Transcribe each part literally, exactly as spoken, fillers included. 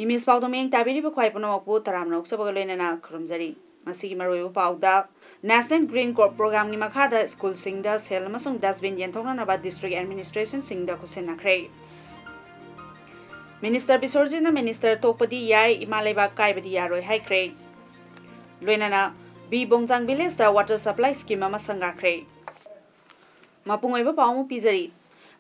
Image ꯄꯥꯎꯗꯝ ꯃꯤꯠꯌꯦꯡ ꯇꯥꯕꯤꯔꯤꯕ ꯈ꯭ꯋꯥꯏ ꯄꯨꯝꯅꯃꯛꯄꯨ ꯇꯔꯥꯝꯅ ꯑꯣꯛꯆꯕꯒ ꯂꯣꯏꯅꯅ ꯈꯨꯔꯨꯝꯖꯔꯤ꯫ ꯃꯁꯤꯒꯤ ꯃꯔꯨꯑꯣꯏꯕ ꯄꯥꯎꯗ, National Green Crop Programꯒꯤ ꯃꯈꯥꯗ ꯁ꯭ꯀꯨꯜꯁꯤꯡꯗ ꯁꯦꯜ ꯑꯃꯁꯨꯡ dustbin ꯌꯦꯟꯊꯣꯛꯅꯅꯕ district administrationꯁꯤꯡꯗ ꯈꯨꯠꯁꯤꯟꯅꯈ꯭ꯔꯦ꯫ ꯃꯤꯅꯤꯁꯇꯔ ꯕꯤꯁꯣꯔꯖꯤꯠꯅ ꯃꯤꯅꯤꯁꯇꯔ ꯇꯣꯛꯄꯗꯤ ꯌꯥꯏ, ꯏꯃꯥ ꯂꯩꯕꯥꯛ ꯀꯥꯏꯕꯗꯤ ꯌꯥꯔꯣꯏ ꯍꯥꯏꯈ꯭ꯔꯦ꯫ ꯂꯣꯏꯅꯅ ꯕꯤ ꯕꯣꯡꯖꯥꯡ villageꯇ water supply scheme ꯑꯃ ꯁꯪꯒꯥꯈ꯭ꯔꯦ꯫ ꯃꯄꯨꯡ ꯑꯣꯏꯕ ꯄꯥꯎ ꯑꯃ ꯄꯤꯖꯔꯤ꯫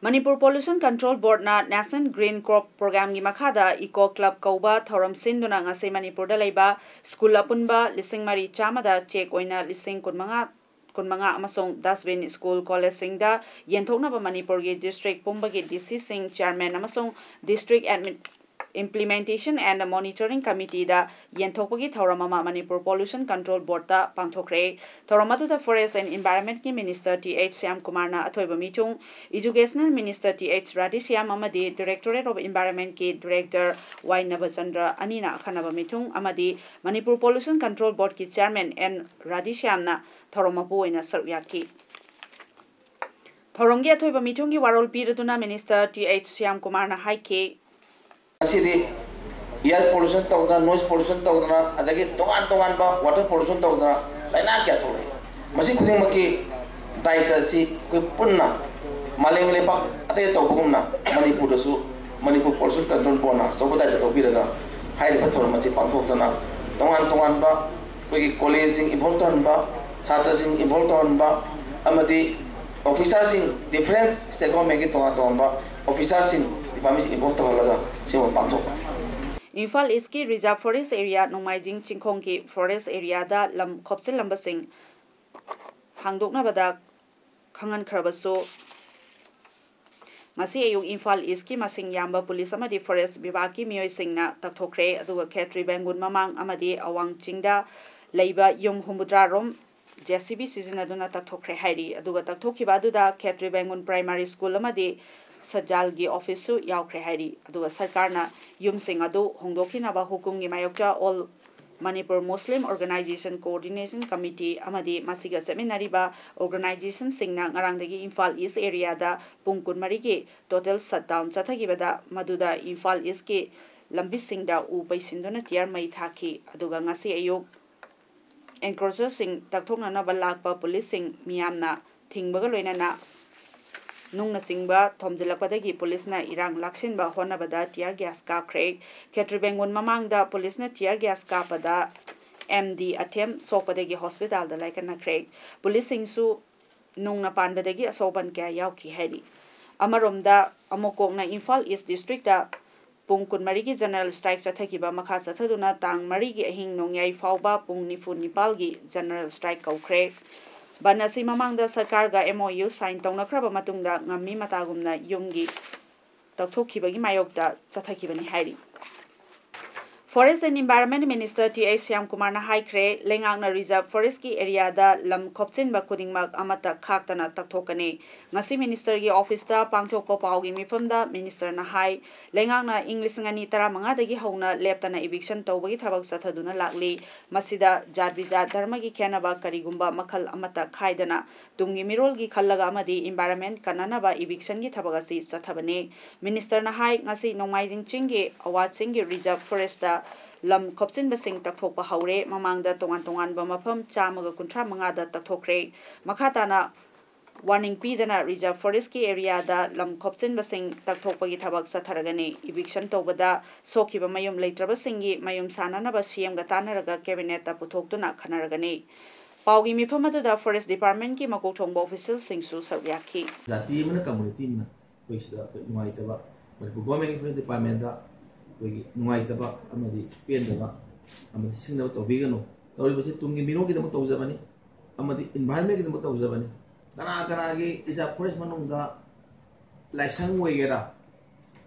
Manipur Pollution Control Boardꯅ National Green Crop Programꯒꯤ ꯃꯈꯥꯗ Eco Club ꯀꯧꯕ ꯊꯧꯔꯝ ꯁꯤꯟꯗꯨꯅ ꯉꯁꯤ ꯃꯅꯤꯄꯨꯔꯗ ꯂꯩꯕ ꯁ꯭ꯀꯨꯜ ꯑꯄꯨꯟꯕ ꯂꯤꯁꯤꯡ ꯃꯔꯤ ꯆꯥꯝꯃꯗ ꯆꯦꯛ ꯑꯣꯏꯅ ꯂꯤꯁꯤꯡ ꯀꯨꯟꯃꯉꯥ, ꯀꯨꯟꯃꯉꯥ ꯑꯃꯁꯨꯡ dustbin ꯁ꯭ꯀꯨꯜ ꯀꯣꯂꯦꯖꯁꯤꯡꯗ ꯌꯦꯟꯊꯣꯛꯅꯕ ꯃꯅꯤꯄꯨꯔꯒꯤ district ꯄꯨꯝꯕꯒꯤ DCꯁꯤꯡ, chairman ꯑꯃꯁꯨꯡ district admin, Implementation and Monitoring Committeeꯗ ꯌꯦꯟꯊꯣꯛꯄꯒꯤ ꯊꯧꯔꯝ ꯑꯃ ꯃꯅꯤꯄꯨꯔ Pollution Control Boardꯇ ꯄꯥꯡꯊꯣꯛꯈ꯭ꯔꯦ꯫ ꯊꯧꯔꯝ ꯑꯗꯨꯗ Forest and Environmentꯀꯤ Minister ꯇꯤ ꯑꯩꯆ ꯁ꯭ꯌꯥꯝꯀꯨꯃꯥꯔꯅ ꯑꯊꯣꯏꯕ ꯃꯤꯊꯨꯡ, Educational Minister ꯇꯤ ꯑꯩꯆ ꯔꯥꯙꯦꯁ꯭ꯌꯥꯝ ꯑꯃꯗꯤ Directorate of Environmentꯀꯤ Director ꯋꯥꯏ ꯅꯕꯆꯟꯗ꯭ꯔ ꯑꯅꯤꯅ ꯑꯈꯟꯅꯕ ꯃꯤꯊꯨꯡ ꯑꯃꯗꯤ ꯃꯅꯤꯄꯨꯔ Pollution Control Boardꯀꯤ Chairman ꯑꯦꯟ ꯔꯥꯙꯦꯁ꯭ꯌꯥꯝꯅ ꯊꯧꯔꯝ ꯃꯄꯨ ꯑꯣꯏꯅ ꯁꯔꯨꯛ ꯌꯥꯈꯤ꯫ ꯊꯧꯔꯝꯒꯤ ꯑꯊꯣꯏꯕ ꯃꯤꯊꯨꯡꯒꯤ ꯋꯥꯔꯣꯜ ꯄꯤꯔꯗꯨꯅ Minister ꯇꯤ ꯑꯩꯆ ꯁ꯭ꯌꯥꯝꯀꯨꯃꯥꯔꯅ ꯍꯥꯏꯈꯤ꯫ ꯉꯁꯤꯗꯤ air pollution ꯇꯧꯗꯅ, noise pollution ꯇꯧꯗꯅ, ꯑꯗꯒꯤ ꯇꯣꯉꯥꯟ ꯇꯣꯉꯥꯟꯕ water pollution ꯇꯧꯗꯅ ꯂꯥꯏꯅꯥ ꯀꯌꯥ ꯊꯣꯛꯂꯛꯏ꯫ ꯃꯁꯤ ꯈꯨꯗꯤꯡꯃꯛꯀꯤ ꯗꯥꯏꯇ ꯑꯁꯤ ꯑꯩꯈꯣꯏ ꯄꯨꯟꯅ ꯃꯥꯂꯦꯝ ꯂꯩꯕꯥꯛ ꯑꯇꯩ ꯇꯧꯕꯒꯨꯝꯅ ꯃꯅꯤꯄꯨꯔꯗꯁꯨ ꯃꯅꯤꯄꯨꯔ Pollution Control Boardꯅ ꯑꯆꯧꯕ ꯗꯥꯏꯇ ꯂꯧꯕꯤꯔꯒ ꯍꯥꯏꯔꯤꯕ ꯊꯧꯔꯝ ꯑꯁꯤ ꯄꯥꯡꯊꯣꯛꯇꯅ ꯇꯣꯉꯥꯟ ꯇꯣꯉꯥꯟꯕ ꯑꯩꯈꯣꯏꯒꯤ ꯀꯣꯂꯦꯖꯁꯤꯡ involve ꯇꯧꯍꯟꯕ, ꯁꯥꯇ꯭ꯔꯁꯤꯡ involve ꯇꯧꯍꯟꯕ ꯑꯃꯗꯤ officerꯁꯤꯡ, different stakeholderꯒꯤ ꯇꯣꯉꯥꯟ ꯇꯣꯉꯥꯟꯕ officerꯁꯤꯡ, departmentꯁꯤꯡ involve ꯇꯧꯍꯜꯂꯒ ꯁꯤꯒꯨꯝꯕ ꯄꯥꯡꯊꯣꯛꯄ꯫ ꯏꯝꯐꯥꯜ ꯏꯁꯀꯤ reserve forest area ꯅꯣꯡꯃꯥꯏꯖꯤꯡ ꯆꯤꯡꯈꯣꯡꯒꯤ forest areaꯗ ꯂꯝ ꯈꯣꯞꯆꯤꯜꯂꯝꯕꯁꯤꯡ ꯍꯥꯡꯗꯣꯛꯅꯕꯗ ꯈꯪꯍꯟꯈ꯭ꯔꯕꯁꯨ, ꯉꯁꯤ ꯑꯌꯨꯛ ꯏꯝꯐꯥꯜ ꯏꯁꯀꯤ ꯃꯁꯤꯡ ꯌꯥꯝꯕ ꯄꯨꯂꯤꯁ ꯑꯃꯗꯤ ꯐꯣꯔꯦꯁ ꯕꯤꯚꯥꯒꯀꯤ ꯃꯤꯑꯣꯏꯁꯤꯡꯅ ꯇꯛꯊꯣꯛꯈ꯭ꯔꯦ꯫ ꯑꯗꯨꯒ ꯈꯦꯇ꯭ꯔꯤ ꯕꯦꯡꯒꯨꯟ ꯃꯃꯥꯡ ꯑꯃꯗꯤ ꯑꯋꯥꯡ ꯆꯤꯡꯗ ꯂꯩꯕ ꯌꯨꯝ ꯍꯨꯝꯐꯨꯇꯔꯥ ꯔꯣꯝ ꯖꯦ ꯁꯤ ꯕꯤ ꯁꯤꯖꯤꯟꯅꯗꯨꯅ ꯇꯛꯊꯣꯛꯈ꯭ꯔꯦ ꯍꯥꯏꯔꯤ꯫ ꯑꯗꯨꯒ ꯇꯛꯊꯣꯛꯈꯤꯕ ꯑꯗꯨꯗ ꯈꯦꯇ꯭ꯔꯤ ꯕꯦꯡꯒꯨꯟ ꯄ꯭ꯔꯥꯏꯃꯥꯔꯤ ꯁ꯭ꯀꯨꯜ ꯑꯃꯗꯤ ꯁꯖꯥꯜꯒꯤ ꯑꯣꯐꯤꯁꯁꯨ ꯌꯥꯎꯈ꯭ꯔꯦ ꯍꯥꯏꯔꯤ꯫ ꯑꯗꯨꯒ ꯁꯔꯀꯥꯔꯅ ꯌꯨꯝꯁꯤꯡ ꯑꯗꯨ ꯍꯣꯡꯗꯣꯛꯈꯤꯅꯕ ꯍꯨꯀꯨꯝꯒꯤ ꯃꯥꯌꯣꯛꯇ ꯑꯣꯜ ꯃꯅꯤꯄꯨꯔ ꯃꯨꯁꯂꯤꯝ ꯑꯣꯔꯒꯅꯥꯏꯖꯦꯁꯟ ꯀꯣꯑꯣꯔꯗꯤꯅꯦꯁꯟ ꯀꯃꯤꯇꯤ ꯑꯃꯗꯤ ꯃꯁꯤꯒ ꯆꯠꯃꯤꯟꯅꯔꯤꯕ ꯑꯣꯔꯒꯅꯥꯏꯖꯦꯁꯟꯁꯤꯡꯅ ꯉꯔꯥꯡꯗꯒꯤ ꯏꯝꯐꯥꯜ ꯏꯁ ꯑꯦꯔꯤꯌꯥꯗ ꯄꯨꯡ ꯀꯨꯟꯃꯔꯤꯒꯤ ꯇꯣꯇꯦꯜ ꯁꯠꯗꯥꯎꯟ ꯆꯠꯊꯈꯤꯕꯗ ꯃꯗꯨꯗ ꯏꯝꯐꯥꯜ ꯏꯁꯀꯤ ꯂꯝꯕꯤꯁꯤꯡꯗ ꯎ ꯄꯩꯁꯤꯟꯗꯨꯅ ꯇꯤꯌꯥꯔ ꯃꯩ ꯊꯥꯈꯤ꯫ ꯑꯗꯨꯒ ꯉꯁꯤ ꯑꯌꯨꯛ ꯑꯦꯟꯀ꯭ꯔꯣꯆꯔꯁꯤꯡ ꯇꯛꯊꯣꯛꯅꯅꯕ ꯂꯥꯛꯄ ꯄꯨꯂꯤꯁꯁꯤꯡ ꯃꯤꯌꯥꯝꯅ ꯊꯤꯡꯕꯒ ꯂꯣꯏꯅꯅ ꯅꯨꯡꯅꯆꯤꯡꯕ ꯊꯣꯝꯖꯤꯜꯂꯛꯄꯗꯒꯤ ꯄꯨꯂꯤꯁꯅ ꯏꯔꯥꯡ ꯂꯥꯛꯁꯤꯟꯕ ꯍꯣꯠꯅꯕꯗ ꯇꯤꯌꯥꯔ ꯒ꯭ꯌꯥꯁ ꯀꯥꯞꯈ꯭ꯔꯦ꯫ ꯈꯦꯇ꯭ꯔꯤ ꯕꯦꯡꯒꯨꯟ ꯃꯃꯥꯡꯗ ꯄꯨꯂꯤꯁꯅ ꯇꯤꯌꯥꯔ ꯒ꯭ꯌꯥꯁ ꯀꯥꯞꯄꯗ ꯑꯦꯝ ꯗꯤ ꯑꯊꯦꯝ ꯁꯣꯛꯄꯗꯒꯤ ꯍꯣꯁꯄꯤꯇꯥꯜꯗ ꯂꯥꯏꯀꯠꯅꯈ꯭ꯔꯦ꯫ ꯄꯨꯂꯤꯁꯁꯤꯡꯁꯨ ꯅꯨꯡꯅ ꯄꯥꯟꯕꯗꯒꯤ ꯑꯁꯣꯛ ꯑꯄꯟ ꯀꯌꯥ ꯌꯥꯎꯈꯤ ꯍꯥꯏꯔꯤ꯫ ꯑꯃꯔꯣꯝꯗ ꯑꯃꯨꯛ ꯀꯣꯛꯅ ꯏꯝꯐꯥꯜ ꯏꯁ ꯗꯤꯁꯇ꯭ꯔꯤꯛꯇ ꯄꯨꯡ ꯀꯨꯟꯃꯔꯤꯒꯤ ꯖꯦꯅꯔꯦꯜ ꯁ꯭ꯇ꯭ꯔꯥꯏꯛ ꯆꯠꯊꯈꯤꯕ ꯃꯈꯥ ꯆꯠꯊꯗꯨꯅ ꯇꯥꯡ ꯃꯔꯤꯒꯤ ꯑꯍꯤꯡ ꯅꯣꯡꯌꯥꯏ ꯐꯥꯎꯕ ꯄꯨꯡ ꯅꯤꯐꯨ ꯅꯤꯄꯥꯜꯒꯤ ꯖꯦꯅꯔꯦꯜ ꯁ꯭ꯇ꯭ꯔꯥꯏꯛ ꯀꯧꯈ꯭ꯔꯦ꯫ ꯕꯟ ꯑꯁꯤ ꯃꯃꯥꯡꯗ ꯁꯔꯀꯥꯔꯒ ꯑꯦꯝ ꯑꯣ ꯌꯨ ꯁꯥꯏꯟ ꯇꯧꯅꯈ꯭ꯔꯕ ꯃꯇꯨꯡꯗ ꯉꯝꯃꯤ ꯃꯇꯥꯒꯨꯝꯅ ꯌꯨꯝꯒꯤ ꯇꯧꯊꯣꯛꯈꯤꯕꯒꯤ ꯃꯥꯌꯣꯛꯇ ꯆꯠꯊꯈꯤꯕꯅꯤ ꯍꯥꯏꯔꯤ꯫ Forest and Environment Minister T H ꯁ꯭ꯌꯥꯝꯀꯨꯃꯥꯔꯅ ꯍꯥꯏꯈ꯭ꯔꯦ, ꯂꯩꯉꯥꯛꯅ ꯔꯤꯖꯔꯚ ꯐꯣꯔꯦꯁ꯭ꯠꯀꯤ ꯑꯦꯔꯤꯌꯥꯗ ꯂꯝ ꯈꯣꯞꯆꯤꯟꯕ ꯈꯨꯗꯤꯡꯃꯛ ꯑꯃꯠꯇ ꯈꯥꯛꯇꯅ ꯇꯛꯊꯣꯛꯀꯅꯤ꯫ ꯉꯁꯤ ꯃꯤꯅꯤꯁꯇꯔꯒꯤ ꯑꯣꯐꯤꯁꯇ ꯄꯥꯡꯊꯣꯛꯄ ꯄꯥꯎꯒꯤ ꯃꯤꯐꯝꯗ ꯃꯤꯅꯤꯁꯇꯔꯅ ꯍꯥꯏ, ꯂꯩꯉꯥꯛꯅ ꯏꯪ ꯂꯤꯁꯤꯡ ꯑꯅꯤ ꯇꯔꯥꯃꯉꯥꯗꯒꯤ ꯍꯧꯅ ꯂꯦꯞꯇꯅ ꯏꯚꯤꯛꯁꯟ ꯇꯧꯕꯒꯤ ꯊꯕꯛ ꯆꯠꯊꯗꯨꯅ ꯂꯥꯛꯂꯤ꯫ ꯃꯁꯤꯗ ꯖꯥꯠ ꯕꯤꯖꯥꯠ, ꯙꯔꯃꯒꯤ ꯈꯦꯠꯅꯕ ꯀꯔꯤꯒꯨꯝꯕ ꯃꯈꯜ ꯑꯃꯠꯇ ꯈꯥꯏꯗꯅ ꯇꯨꯡꯒꯤ ꯃꯤꯔꯣꯜꯒꯤ ꯈꯜꯂꯒ ꯑꯃꯗꯤ ꯏꯟꯚꯥꯏꯔꯟꯃꯦꯟꯠ ꯀꯟꯅꯅꯕ ꯏꯚꯤꯛꯁꯟꯒꯤ ꯊꯕꯛ ꯑꯁꯤ ꯆꯠꯊꯕꯅꯤ꯫ ꯃꯤꯅꯤꯁꯇꯔꯅ ꯍꯥꯏ, ꯉꯁꯤ ꯅꯣꯡꯃꯥꯏꯖꯤꯡ ꯆꯤꯡꯒꯤ ꯑꯋꯥ ꯆꯤꯡꯒꯤ ꯔꯤꯖꯔꯚ ꯐꯣꯔꯦꯁ꯭ꯠꯇ ꯂꯝ ꯈꯣꯞꯆꯤꯟꯕꯁꯤꯡ ꯇꯛꯊꯣꯛꯄ ꯍꯧꯔꯦ꯫ ꯃꯃꯥꯡꯗ ꯇꯣꯉꯥꯟ ꯇꯣꯉꯥꯟꯕ ꯃꯐꯝ ꯆꯥꯝꯃꯒ ꯀꯨꯟꯊ꯭ꯔꯥ ꯃꯉꯥꯗ ꯇꯛꯊꯣꯛꯈ꯭ꯔꯦ꯫ ꯃꯈꯥ ꯇꯥꯅ ꯋꯥꯔꯅꯤꯡ ꯄꯤꯗꯅ ꯔꯤꯖꯔꯚ ꯐꯣꯔꯦꯁ꯭ꯠꯀꯤ ꯑꯦꯔꯤꯌꯥꯗ ꯂꯝ ꯈꯣꯞꯆꯤꯟꯕꯁꯤꯡ ꯇꯛꯊꯣꯛꯄꯒꯤ ꯊꯕꯛ ꯆꯠꯊꯔꯒꯅꯤ꯫ ꯏꯚꯤꯛꯁꯟ ꯇꯧꯕꯗ ꯁꯣꯛꯈꯤꯕ ꯃꯌꯨꯝ ꯂꯩꯇ꯭ꯔꯕꯁꯤꯡꯒꯤ ꯃꯌꯨꯝ ꯁꯥꯅꯅꯕ ꯁꯤ ꯑꯦꯝꯒ ꯇꯥꯟꯅꯔꯒ ꯀꯦꯕꯤꯅꯦꯠꯇ ꯄꯨꯊꯣꯛꯇꯨꯅ ꯈꯟꯅꯔꯒꯅꯤ꯫ ꯄꯥꯎꯒꯤ ꯃꯤꯐꯝ ꯑꯗꯨꯗ ꯐꯣꯔꯦꯁ꯭ꯠ ꯗꯤꯄꯥꯔꯠꯃꯦꯟꯠꯀꯤ ꯃꯀꯣꯛ ꯊꯣꯡꯕ ꯑꯣꯐꯤꯁꯤꯌꯦꯜꯁꯤꯡꯁꯨ ꯁꯔꯨꯛ ꯌꯥꯈꯤ꯫ ꯖꯥꯇꯤ ꯑꯃꯅ, ꯀꯝꯃ꯭ꯌꯨꯅꯤꯇꯤ ꯑꯃꯅ ꯑꯩꯈꯣꯏ ꯁꯤꯗ ꯑꯩꯈꯣꯏ ꯅꯨꯡꯉꯥꯏꯇꯕ, ꯃꯅꯤꯄꯨꯔ ꯒꯣꯔꯃꯦꯟꯠꯀꯤ ꯐꯣꯔꯦꯁ꯭ꯠ ꯗꯤꯄꯥꯔꯠꯃꯦꯟꯠꯇ ꯑꯩꯈꯣꯏꯒꯤ ꯅꯨꯡꯉꯥꯏꯇꯕ ꯑꯃꯗꯤ ꯄꯦꯟꯗꯕ ꯑꯃꯗꯤ ꯁꯤꯡꯅꯕ ꯇꯧꯕꯤꯒꯅꯨ꯫ ꯇꯧꯔꯤꯕꯁꯤ ꯇꯨꯡꯒꯤ ꯃꯤꯔꯣꯜꯒꯤꯗꯃꯛ ꯇꯧꯖꯕꯅꯤ ꯑꯃꯗꯤ ꯏꯟꯚꯥꯏꯔꯟꯃꯦꯟꯠꯀꯤꯗꯃꯛ ꯇꯧꯖꯕꯅꯤ꯫ ꯀꯅꯥ ꯀꯅꯥꯒꯤ ꯔꯤꯖꯔꯚ ꯐꯣꯔꯦꯁ꯭ꯠ ꯃꯅꯨꯡꯗ ꯂꯥꯏꯁꯪ ꯑꯣꯏꯒꯦꯔꯥ,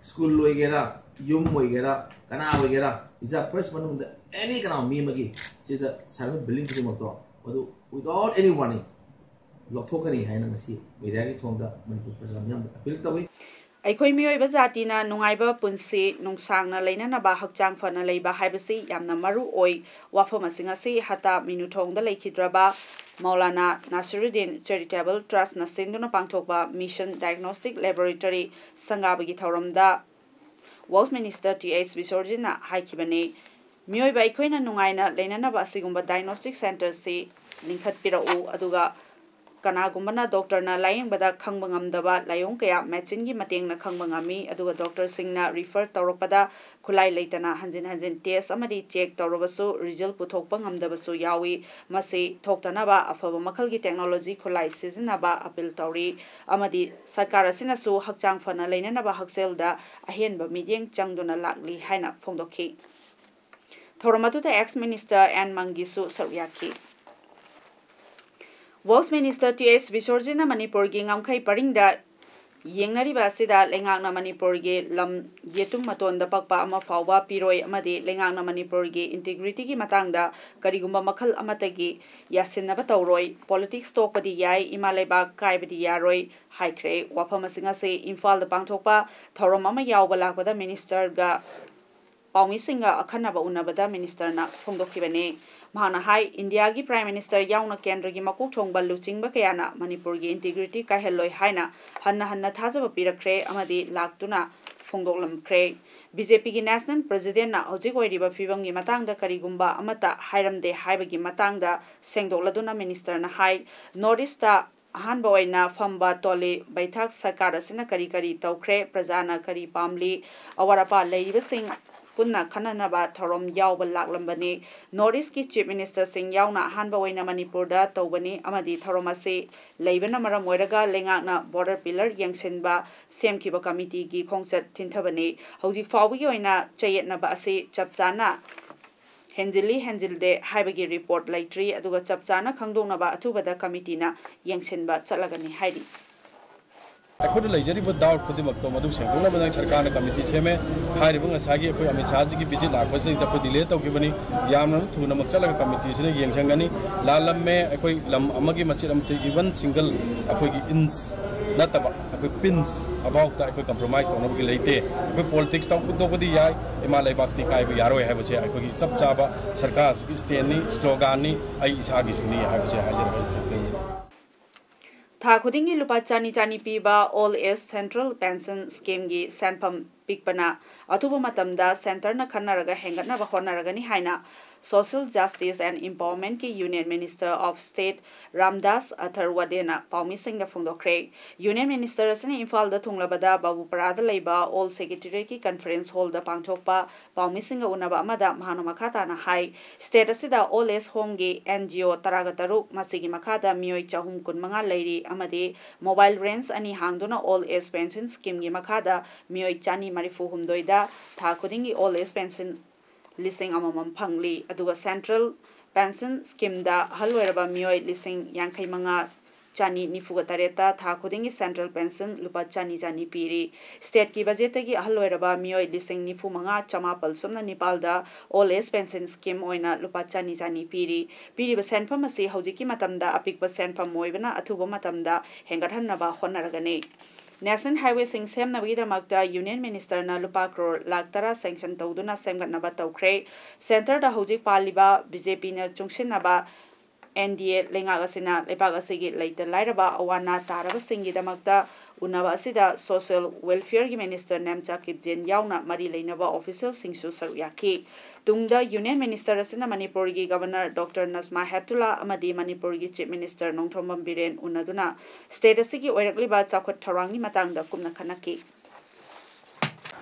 ꯁ꯭ꯀꯨꯜ ꯑꯣꯏꯒꯦꯔꯥ, ꯌꯨꯝ ꯑꯣꯏꯒꯦꯔꯥ, ꯀꯅꯥ ꯑꯣꯏꯒꯦꯔꯥ, ꯄꯤꯖꯥ ꯐꯣꯔꯦꯁ ꯃꯅꯨꯡꯗ ꯑꯦꯅꯤ ꯀꯅꯥ ꯃꯤ ꯑꯃꯒꯤ ꯁꯤꯗ ꯁꯥꯔꯤꯕ ꯕꯤꯜꯗꯤꯡ ꯈꯨꯗꯤꯡꯃꯛꯇꯣ ꯃꯗꯨ without any warning ꯂꯧꯊꯣꯛꯀꯅꯤ ꯍꯥꯏꯅ ꯉꯁꯤ ꯃꯦꯗꯤꯌꯥꯒꯤ ꯊꯣꯡꯗ ꯃꯅꯤꯄꯨꯔ ꯄ꯭ꯔꯖꯥ ꯃꯤꯌꯥꯝꯗ ꯑꯄꯤꯜ ꯇꯧꯏ꯫ ꯑꯩꯈꯣꯏ ꯃꯤꯑꯣꯏꯕ ꯖꯥꯇꯤꯅ ꯅꯨꯡꯉꯥꯏꯕ ꯄꯨꯟꯁꯤ ꯅꯨꯡꯁꯥꯡꯅ ꯂꯩꯅꯅꯕ ꯍꯛꯆꯥꯡ ꯐꯅ ꯂꯩꯕ ꯍꯥꯏꯕꯁꯤ ꯌꯥꯝꯅ ꯃꯔꯨ ꯑꯣꯏ꯫ ꯋꯥꯐꯝ ꯑꯁꯤꯡ ꯑꯁꯤ ꯍꯇꯥ ꯃꯤꯅꯨꯊꯣꯡꯗ ꯂꯩꯈꯤꯗ꯭ꯔꯕ ꯃꯧꯂꯥꯅꯥ ꯅꯥꯁꯤꯔꯨꯗꯤꯟ ꯆꯦꯔꯤꯇꯦꯕꯜ ꯇ꯭ꯔꯁꯅ ꯁꯤꯟꯗꯨꯅ ꯄꯥꯡꯊꯣꯛꯄ ꯃꯤꯁꯟ ꯗꯥꯏꯒꯅꯣꯁꯇꯤꯛ ꯂꯦꯕꯣꯔꯦꯇꯔꯤ ꯁꯪꯒꯥꯕꯒꯤ ꯊꯧꯔꯝꯗ ꯋꯦꯜꯊ ꯃꯤꯅꯤꯁꯇꯔ ꯇꯤ ꯑꯩꯆ ꯕꯤꯁꯣꯔꯖꯤꯅ ꯍꯥꯏꯈꯤꯕꯅꯤ꯫ ꯃꯤꯑꯣꯏꯕ ꯑꯩꯈꯣꯏꯅ ꯅꯨꯡꯉꯥꯏꯅ ꯂꯩꯅꯅꯕ ꯑꯁꯤꯒꯨꯝꯕ ꯗꯥꯏꯒꯅꯣꯁꯇꯤꯛ ꯁꯦꯟꯇꯔꯁꯤ ꯂꯤꯡꯈꯠꯄꯤꯔꯛꯎ, ꯑꯗꯨꯒ ꯀꯅꯥꯒꯨꯝꯕꯅ ꯗꯣꯛꯇꯔꯅ ꯂꯥꯌꯦꯡꯕꯗ ꯈꯪꯕ ꯉꯝꯗꯕ ꯂꯥꯏꯑꯣꯡ ꯀꯌꯥ ꯃꯦꯆꯤꯟꯒꯤ ꯃꯇꯦꯡꯅ ꯈꯪꯕ ꯉꯝꯃꯤ, ꯑꯗꯨꯒ ꯗꯣꯛꯇꯔꯁꯤꯡꯅ ꯔꯤꯐꯔ ꯇꯧꯔꯛꯄꯗ ꯈꯨꯠꯂꯥꯏ ꯂꯩꯇꯅ ꯍꯟꯖꯤꯟ ꯍꯟꯖꯤꯟ ꯇꯦꯁ ꯑꯃꯗꯤ ꯆꯦꯛ ꯇꯧꯔꯕꯁꯨ ꯔꯤꯖꯜ ꯄꯨꯊꯣꯛꯄ ꯉꯝꯗꯕꯁꯨ ꯌꯥꯎꯏ꯫ ꯃꯁꯤ ꯊꯣꯛꯇꯅꯕ ꯑꯐꯕ ꯃꯈꯜꯒꯤ ꯇꯦꯛꯅꯣꯂꯣꯖꯤ ꯈꯨꯠꯂꯥꯏ ꯁꯤꯖꯤꯟꯅꯕ ꯑꯄꯤꯜ ꯇꯧꯔꯤ ꯑꯃꯗꯤ ꯁꯔꯀꯥꯔ ꯑꯁꯤꯅꯁꯨ ꯍꯛꯆꯥꯡ ꯐꯅ ꯂꯩꯅꯅꯕ ꯍꯛꯁꯦꯜꯗ ꯑꯍꯦꯟꯕ ꯃꯤꯠꯌꯦꯡ ꯆꯪꯗꯨꯅ ꯂꯥꯛꯂꯤ ꯍꯥꯏꯅ ꯐꯣꯡꯗꯣꯛꯈꯤ꯫ ꯊꯧꯔꯝ ꯑꯗꯨꯗ ꯑꯦꯛꯁ ꯃꯤꯅꯤꯁꯇꯔ ꯑꯦꯟ ꯃꯪꯒꯤꯁꯨ ꯁꯔꯨꯛ ꯌꯥꯈꯤ꯫ ꯋꯦꯜꯊ ꯃꯤꯅꯤꯁꯇꯔ ꯇꯤ ꯑꯩꯆ ꯕꯤꯁꯣꯔꯖꯤꯅ ꯃꯅꯤꯄꯨꯔꯒꯤ ꯉꯝꯈꯩ ꯄꯔꯤꯡꯗ ꯌꯦꯡꯅꯔꯤꯕ ꯑꯁꯤꯗ ꯂꯩꯉꯥꯛꯅ ꯃꯅꯤꯄꯨꯔꯒꯤ ꯂꯝ ꯌꯦꯇꯨꯝ ꯃꯇꯣꯟꯗ ꯄꯛꯄ ꯑꯃ ꯐꯥꯎꯕ ꯄꯤꯔꯣꯏ ꯑꯃꯗꯤ ꯂꯩꯉꯥꯛꯅ ꯃꯅꯤꯄꯨꯔꯒꯤ ꯏꯟꯇꯤꯒ꯭ꯔꯤꯇꯤꯒꯤ ꯃꯇꯥꯡꯗ ꯀꯔꯤꯒꯨꯝꯕ ꯃꯈꯜ ꯑꯃꯠꯇꯒꯤ ꯌꯥꯁꯤꯟꯅꯕ ꯇꯧꯔꯣꯏ꯫ ꯄꯣꯂꯤꯇꯤꯛꯁ ꯇꯣꯛꯄꯗꯤ ꯌꯥꯏ, ꯏꯃꯥ ꯂꯩꯕꯥꯛ ꯀꯥꯏꯕꯗꯤ ꯌꯥꯔꯣꯏ ꯍꯥꯏꯈ꯭ꯔꯦ꯫ ꯋꯥꯐꯝ ꯑꯁꯤꯡ ꯑꯁꯤ ꯏꯝꯐꯥꯜꯗ ꯄꯥꯡꯊꯣꯛꯄ ꯊꯧꯔꯝ ꯑꯃ ꯌꯥꯎꯕ ꯂꯥꯛꯄꯗ ꯃꯤꯅꯤꯁꯇꯔꯒ ꯄꯥꯎꯃꯤꯁꯤꯡꯒ ꯑꯈꯟꯅꯕ ꯎꯅꯕꯗ ꯃꯤꯅꯤꯁꯇꯔꯅ ꯐꯣꯡꯗꯣꯛꯈꯤꯕꯅꯤ꯫ ꯃꯍꯥꯛꯅ ꯍꯥꯏ, ꯏꯟꯗꯤꯌꯥꯒꯤ ꯄ꯭ꯔꯥꯏꯝ ꯃꯤꯅꯤꯁꯇꯔ ꯌꯥꯎꯅ ꯀꯦꯟꯗ꯭ꯔꯒꯤ ꯃꯀꯣꯛ ꯊꯣꯡꯕ ꯂꯨꯆꯤꯡꯕ ꯀꯌꯥꯅ ꯃꯅꯤꯄꯨꯔꯒꯤ ꯏꯟꯇꯤꯒ꯭ꯔꯤꯇꯤ ꯀꯥꯏꯍꯜꯂꯣꯏ ꯍꯥꯏꯅ ꯍꯟꯅ ꯍꯟꯅ ꯊꯥꯖꯕ ꯄꯤꯔꯛꯈ꯭ꯔꯦ ꯑꯃꯗꯤ ꯂꯥꯛꯇꯨꯅ ꯐꯣꯡꯗꯣꯛꯂꯝꯈ꯭ꯔꯦ꯫ ꯕꯤ ꯖꯦ ꯄꯤꯒꯤ ꯅꯦꯁꯅꯦꯜ ꯄ꯭ꯔꯦꯁꯤꯗꯦꯟꯠꯅ ꯍꯧꯖꯤꯛ ꯑꯣꯏꯔꯤꯕ ꯐꯤꯕꯝꯒꯤ ꯃꯇꯥꯡꯗ ꯀꯔꯤꯒꯨꯝꯕ ꯑꯃꯠꯇ ꯍꯥꯏꯔꯝꯗꯦ ꯍꯥꯏꯕꯒꯤ ꯃꯇꯥꯡꯗ ꯁꯦꯡꯗꯣꯛꯂꯗꯨꯅ ꯃꯤꯅꯤꯁꯇꯔꯅ ꯍꯥꯏ, ꯅꯣꯔꯠ ꯏꯁꯇ ꯑꯍꯥꯟꯕ ꯑꯣꯏꯅ ꯐꯝꯕ ꯇꯣꯂꯤ ꯕꯩꯊꯥꯛ ꯁꯔꯀꯥꯔ ꯑꯁꯤꯅ ꯀꯔꯤ ꯀꯔꯤ ꯇꯧꯈ꯭ꯔꯦ, ꯄ꯭ꯔꯖꯥꯅ ꯀꯔꯤ ꯄꯥꯝꯂꯤ, ꯑꯋꯥꯠ ꯑꯄꯥ ꯂꯩꯔꯤꯕꯁꯤꯡ ꯄꯨꯟꯅ ꯈꯟꯅꯅꯕ ꯊꯧꯔꯝ ꯌꯥꯎꯕ ꯂꯥꯛꯂꯝꯕꯅꯤ꯫ ꯅꯣꯔꯠ ꯏꯁꯀꯤ ꯆꯤꯐ ꯃꯤꯅꯤꯁꯇꯔꯁꯤꯡ ꯌꯥꯎꯅ ꯑꯍꯥꯟꯕ ꯑꯣꯏꯅ ꯃꯅꯤꯄꯨꯔꯗ ꯇꯧꯕꯅꯤ ꯑꯃꯗꯤ ꯊꯧꯔꯝ ꯑꯁꯤ ꯂꯩꯕꯅ ꯃꯔꯝ ꯑꯣꯏꯔꯒ ꯂꯩꯉꯥꯛꯅ ꯕꯣꯔꯗꯔ ꯄꯤꯂꯔ ꯌꯦꯡꯁꯤꯟꯕ ꯁꯦꯝꯈꯤꯕ ꯀꯃꯤꯇꯤꯒꯤ ꯈꯣꯡꯆꯠ ꯊꯤꯟꯊꯕꯅꯤ꯫ ꯍꯧꯖꯤꯛ ꯐꯥꯎꯕꯒꯤ ꯑꯣꯏꯅ ꯆꯌꯦꯠꯅꯕ ꯑꯁꯤ ꯆꯞ ꯆꯥꯅ ꯍꯦꯟꯖꯤꯜꯂꯤ ꯍꯦꯟꯖꯤꯜꯗꯦ ꯍꯥꯏꯕꯒꯤ ꯔꯤꯄꯣꯔꯠ ꯂꯩꯇ꯭ꯔꯤ, ꯑꯗꯨꯒ ꯆꯞ ꯆꯥꯅ ꯈꯪꯗꯣꯛꯅꯕ ꯑꯊꯨꯕꯗ ꯀꯃꯤꯇꯤꯅ ꯌꯦꯡꯁꯤꯟꯕ ꯆꯠꯂꯒꯅꯤ ꯍꯥꯏꯔꯤ꯫ ꯑꯩꯈꯣꯏꯗ ꯂꯩꯖꯔꯤꯕ ꯗꯥꯎꯠ ꯈꯨꯗꯤꯡꯃꯛꯇꯣ ꯃꯗꯨ ꯁꯦꯡꯗꯣꯛꯅꯕ ꯅꯪ ꯁꯔꯀꯥꯔꯅ ꯀꯃꯤꯇꯤ ꯁꯦꯝꯃꯦ꯫ ꯍꯥꯏꯔꯤꯕ ꯉꯁꯥꯏꯒꯤ ꯑꯩꯈꯣꯏ ꯑꯃꯤꯠ ꯁꯥꯍꯖꯤꯒꯤ ꯚꯤꯖꯤꯠ ꯂꯥꯛꯄꯁꯤꯗ ꯑꯩꯈꯣꯏ ꯗꯤꯂꯦ ꯇꯧꯈꯤꯕꯅꯤ꯫ ꯌꯥꯝꯅ ꯊꯨꯅꯃꯛ ꯆꯠꯂꯒ ꯀꯃꯤꯇꯤꯁꯤꯅ ꯌꯦꯡꯁꯤꯟꯒꯅꯤ꯫ ꯂꯥꯜꯂꯝꯃꯦ, ꯑꯩꯈꯣꯏ ꯂꯝ ꯑꯃꯒꯤ ꯃꯆꯦꯠ ꯑꯃꯠꯇ, ꯏꯚꯟ ꯁꯤꯡꯒꯜ ꯑꯩꯈꯣꯏꯒꯤ ꯏꯟꯁ ꯅꯠꯇꯕ, ꯑꯩꯈꯣꯏ ꯄꯤꯟꯁ ꯑꯕꯥꯎꯠꯇ ꯑꯩꯈꯣꯏ ꯀꯝꯄ꯭ꯔꯣꯃꯥꯏꯁ ꯇꯧꯅꯕꯒꯤ ꯂꯩꯇꯦ꯫ ꯑꯩꯈꯣꯏ ꯄꯣꯂꯤꯇꯤꯛꯁ ꯇꯧꯊꯣꯛꯄꯗꯤ ꯌꯥꯏ, ꯏꯃꯥ ꯂꯩꯕꯥꯛꯇꯤ ꯀꯥꯏꯕ ꯌꯥꯔꯣꯏ ꯍꯥꯏꯕꯁꯦ ꯑꯩꯈꯣꯏꯒꯤ ꯆꯞ ꯆꯥꯕ ꯁꯔꯀꯥꯔꯁꯤꯒꯤ ꯁ꯭ꯇꯦꯟꯅꯤ, ꯁ꯭ꯂꯣꯒꯥꯟꯅꯤ, ꯑꯩ ꯏꯁꯥꯒꯤꯁꯨꯅꯤ ꯍꯥꯏꯕꯁꯦ ꯍꯥꯏꯖꯔꯒ ꯑꯩ ꯆꯠꯀꯅꯤ꯫ ꯊꯥ ꯈꯨꯗꯤꯡꯒꯤ ꯂꯨꯄꯥ ꯆꯅꯤ ꯆꯅꯤ ꯄꯤꯕ ꯑꯣꯜ ꯑꯦꯖ ꯁꯦꯟꯇ꯭ꯔꯦꯜ ꯄꯦꯟꯁꯟ ꯁ꯭ꯀꯤꯝꯒꯤ ꯁꯦꯟꯐꯝ ꯄꯤꯛꯄꯅ ꯑꯊꯨꯕ ꯃꯇꯝꯗ ꯁꯦꯟꯇꯔꯅ ꯈꯟꯅꯔꯒ ꯍꯦꯟꯒꯠꯅꯕ ꯍꯣꯠꯅꯔꯒꯅꯤ ꯍꯥꯏꯅ Social Justice and Empowermentꯀꯤ Union Minister of State Ramdas ꯑꯊꯔꯋꯥꯗꯦꯅ ꯄꯥꯎꯃꯤꯁꯤꯡꯗ ꯐꯣꯡꯗꯣꯛꯈ꯭ꯔꯦ꯫ Union Minister ꯑꯁꯤꯅ ꯏꯝꯐꯥꯜꯗ ꯊꯨꯡꯂꯕꯗ ꯕꯥꯕꯨꯄꯔꯥꯗ ꯂꯩꯕ ꯑꯣꯜ ꯁꯦꯀ꯭ꯔꯦꯇꯔꯤꯌꯦꯠꯀꯤ ꯀꯟꯐꯔꯦꯟꯁ ꯍꯣꯜꯗ ꯄꯥꯡꯊꯣꯛꯄ ꯄꯥꯎꯃꯤꯁꯤꯡꯒ ꯎꯅꯕ ꯑꯃꯗ ꯃꯍꯥꯛꯅ ꯃꯈꯥ ꯇꯥꯅ ꯍꯥꯏ, ꯁ꯭ꯇꯦꯠ ꯑꯁꯤꯗ old age ꯍꯣꯝꯒꯤ and G O ꯇꯔꯥꯒ ꯇꯔꯨꯛ, ꯃꯁꯤꯒꯤ ꯃꯈꯥꯗ ꯃꯤꯑꯣꯏ ꯆꯍꯨꯝ ꯀꯨꯟꯃꯉꯥ ꯂꯩꯔꯤ ꯑꯃꯗꯤ ꯃꯣꯕꯥꯏꯜ ꯔꯦꯟꯖ ꯑꯅꯤ ꯍꯥꯡꯗꯨꯅ ꯑꯣꯜ ꯑꯦꯖ ꯄꯦꯟꯁꯟ ꯁ꯭ꯀꯤꯝꯒꯤ ꯃꯈꯥꯗ ꯃꯤꯑꯣꯏ ꯆꯅꯤ ꯃꯔꯤꯐꯨ ꯍꯨꯝꯗꯣꯏꯗ ꯊꯥ ꯈꯨꯗꯤꯡꯒꯤ ꯑꯣꯜ ꯑꯦꯖ ꯄꯦꯟꯁꯟ ꯂꯤꯁꯤꯡ ꯑꯃꯃꯝ ꯐꯪꯂꯤ꯫ ꯑꯗꯨꯒ ꯁꯦꯟꯇ꯭ꯔꯦꯜ ꯄꯦꯟꯁꯟ ꯁ꯭ꯀꯤꯝꯗ ꯑꯍꯜ ꯑꯣꯏꯔꯕ ꯃꯤꯑꯣꯏ ꯂꯤꯁꯤꯡ ꯌꯥꯡꯈꯩ ꯃꯉꯥ ꯆꯅꯤ ꯅꯤꯐꯨꯒ ꯇꯔꯦꯠꯇ ꯊꯥ ꯈꯨꯗꯤꯡꯒꯤ ꯁꯦꯟꯇ꯭ꯔꯦꯜ ꯄꯦꯟꯁꯟ ꯂꯨꯄꯥ ꯆꯅꯤ ꯆꯅꯤ ꯄꯤꯔꯤ꯫ ꯁ꯭ꯇꯦꯠꯀꯤ ꯕꯖꯦꯠꯇꯒꯤ ꯑꯍꯜ ꯑꯣꯏꯔꯕ ꯃꯤꯑꯣꯏ ꯂꯤꯁꯤꯡ ꯅꯤꯐꯨ ꯃꯉꯥ ꯆꯃꯥꯄꯜ ꯁꯨꯞꯅ ꯅꯤꯄꯥꯜꯗ ꯑꯣꯜ ꯑꯦꯖ ꯄꯦꯟꯁꯟ ꯁ꯭ꯀꯤꯝ ꯑꯣꯏꯅ ꯂꯨꯄꯥ ꯆꯅꯤ ꯆꯅꯤ ꯄꯤꯔꯤ꯫ ꯄꯤꯔꯤꯕ ꯁꯦꯟꯐꯝ ꯑꯁꯤ ꯍꯧꯖꯤꯛꯀꯤ ꯃꯇꯝꯗ ꯑꯄꯤꯛꯄ ꯁꯦꯟꯐꯝ ꯑꯣꯏꯕꯅ ꯑꯊꯨꯕ ꯃꯇꯝꯗ ꯍꯦꯟꯒꯠꯍꯟꯅꯕ ꯍꯣꯠꯅꯔꯒꯅꯤ꯫ ꯅꯦꯁꯅꯦꯜ ꯍꯥꯏꯋꯦꯁꯤꯡ ꯁꯦꯝꯅꯕꯒꯤꯗꯃꯛꯇ ꯌꯨꯅꯤꯌꯟ ꯃꯤꯅꯤꯁꯇꯔꯅ ꯂꯨꯄꯥ ꯀ꯭ꯔꯣꯔ ꯂꯥꯈ ꯇꯔꯥ ꯁꯦꯡꯁꯟ ꯇꯧꯗꯨꯅ ꯁꯦꯝꯒꯠꯅꯕ ꯇꯧꯈ꯭ꯔꯦ꯫ ꯁꯦꯟꯇꯔꯗ ꯍꯧꯖꯤꯛ ꯄꯥꯜꯂꯤꯕ ꯕꯤ ꯖꯦ ꯄꯤꯅ ꯆꯨꯡꯁꯤꯟꯅꯕ ꯑꯦꯟ ꯗꯤ ꯑꯦ ꯂꯩꯉꯥꯛ ꯑꯁꯤꯅ ꯂꯩꯕꯥꯛ ꯑꯁꯤꯒꯤ ꯂꯩꯇ ꯂꯥꯏꯔꯕ ꯑꯋꯥ ꯑꯅꯥ ꯇꯥꯔꯕꯁꯤꯡꯒꯤꯗꯃꯛꯇ ꯎꯅꯕ ꯑꯁꯤꯗ ꯁꯣꯁꯤꯌꯦꯜ ꯋꯦꯜꯐꯤꯌꯔꯒꯤ ꯃꯤꯅꯤꯁꯇꯔ ꯅꯦꯝꯆꯥ ꯀꯤꯞꯖꯦꯟ ꯌꯥꯎꯅ ꯃꯔꯤ ꯂꯩꯅꯕ ꯑꯣꯐꯤꯁꯤꯌꯦꯜꯁꯤꯡꯁꯨ ꯁꯔꯨꯛ ꯌꯥꯈꯤ꯫ ꯇꯨꯡꯗ ꯌꯨꯅꯤꯌꯟ ꯃꯤꯅꯤꯁꯇꯔ ꯑꯁꯤꯅ ꯃꯅꯤꯄꯨꯔꯒꯤ ꯒꯕꯔꯅꯔ ꯗꯣꯛꯇꯔ ꯅꯖꯃꯥ ꯍꯦꯞꯇꯨꯂꯥ ꯑꯃꯗꯤ ꯃꯅꯤꯄꯨꯔꯒꯤ ꯆꯤꯐ ꯃꯤꯅꯤꯁꯇꯔ ꯅꯣꯡꯊꯣꯝꯕꯝ ꯕꯤꯔꯦꯟ ꯎꯅꯗꯨꯅ ꯁ꯭ꯇꯦꯠ ꯑꯁꯤꯒꯤ ꯑꯣꯏꯔꯛꯂꯤꯕ ꯆꯥꯎꯈꯠ ꯊꯧꯔꯥꯡꯒꯤ ꯃꯇꯥꯡꯗ ꯀꯨꯞꯅ ꯈꯟꯅꯈꯤ꯫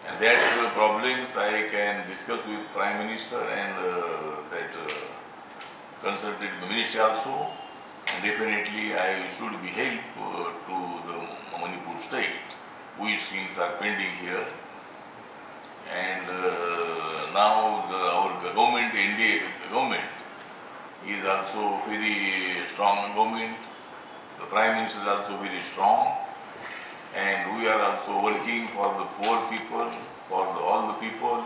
And that uh, problems I can discuss with Prime Minister and uh, that uh, consulted ministry also. And definitely I should be help uh, to the Manipur state, which things are pending here. And uh, now the, our government, N D A government, is also very strong government. The Prime Minister is also very strong. And we are also working for the poor people, for the, all the peoples.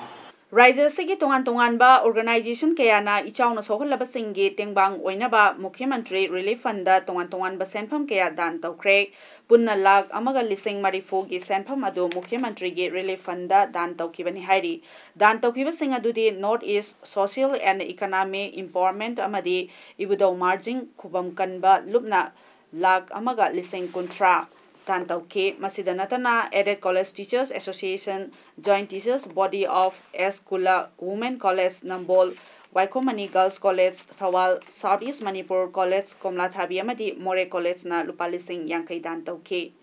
ꯔꯥꯏꯖ꯭ꯌ ꯑꯁꯤꯒꯤ ꯇꯣꯉꯥꯟ ꯇꯣꯉꯥꯟꯕ organisation ꯀꯌꯥꯅ ꯏꯆꯥꯎꯅ ꯁꯣꯛꯍꯜꯂꯕꯁꯤꯡꯒꯤ ꯇꯦꯡꯕꯥꯡ ꯑꯣꯏꯅꯕ ꯃꯨꯈ꯭ꯌ ꯃꯟꯇ꯭ꯔꯤ relief fund ꯇꯣꯉꯥꯟ ꯇꯣꯉꯥꯟꯕ ꯁꯦꯟꯐꯝ ꯀꯌꯥ ꯗꯥꯟ ꯇꯧꯈ꯭ꯔꯦ꯫ ꯄꯨꯟꯅ ꯂꯥꯈ ꯑꯃꯒ ꯂꯤꯁꯤꯡ ꯃꯔꯤꯐꯨꯒꯤ ꯁꯦꯟꯐꯝ ꯑꯗꯨ ꯃꯨꯈ꯭ꯌ ꯃꯟꯇ꯭ꯔꯤꯒꯤ ꯔꯤꯂꯤꯐ ꯐꯟꯗ ꯗꯥꯟ ꯇꯧꯈꯤꯕꯅꯤ ꯍꯥꯏꯔꯤ꯫ ꯗꯥꯟ ꯇꯧꯈꯤꯕꯁꯤꯡ ꯑꯗꯨꯗꯤ North East Social and Economic Empowerment ꯑꯃꯗꯤ ꯏꯕꯨꯙꯧ ꯃꯥꯔꯖꯤꯡ ꯈꯨꯕꯝ ꯀꯟꯕ ꯂꯨꯞꯅ ꯂꯥꯈ ꯑꯃꯒ ꯂꯤꯁꯤꯡ ꯀꯨꯟꯊ꯭ꯔꯥ ꯗꯥꯟ ꯇꯧꯈꯤ꯫ ꯃꯁꯤꯗ ꯅꯠꯇꯅ Aided College Teachers Association, Joint Teachers Body of S Kula, Women College Nambol, Waikhom Mani Girls College Thoubal, South East Manipur College ꯀꯣꯝꯂꯥꯊꯥꯕꯤ ꯑꯃꯗꯤ ꯃꯣꯔꯦ ꯀꯣꯂꯦꯖꯅ ꯂꯨꯄꯥ ꯂꯤꯁꯤꯡ ꯌꯥꯡꯈꯩ ꯗꯥꯟ ꯇꯧꯈꯤ꯫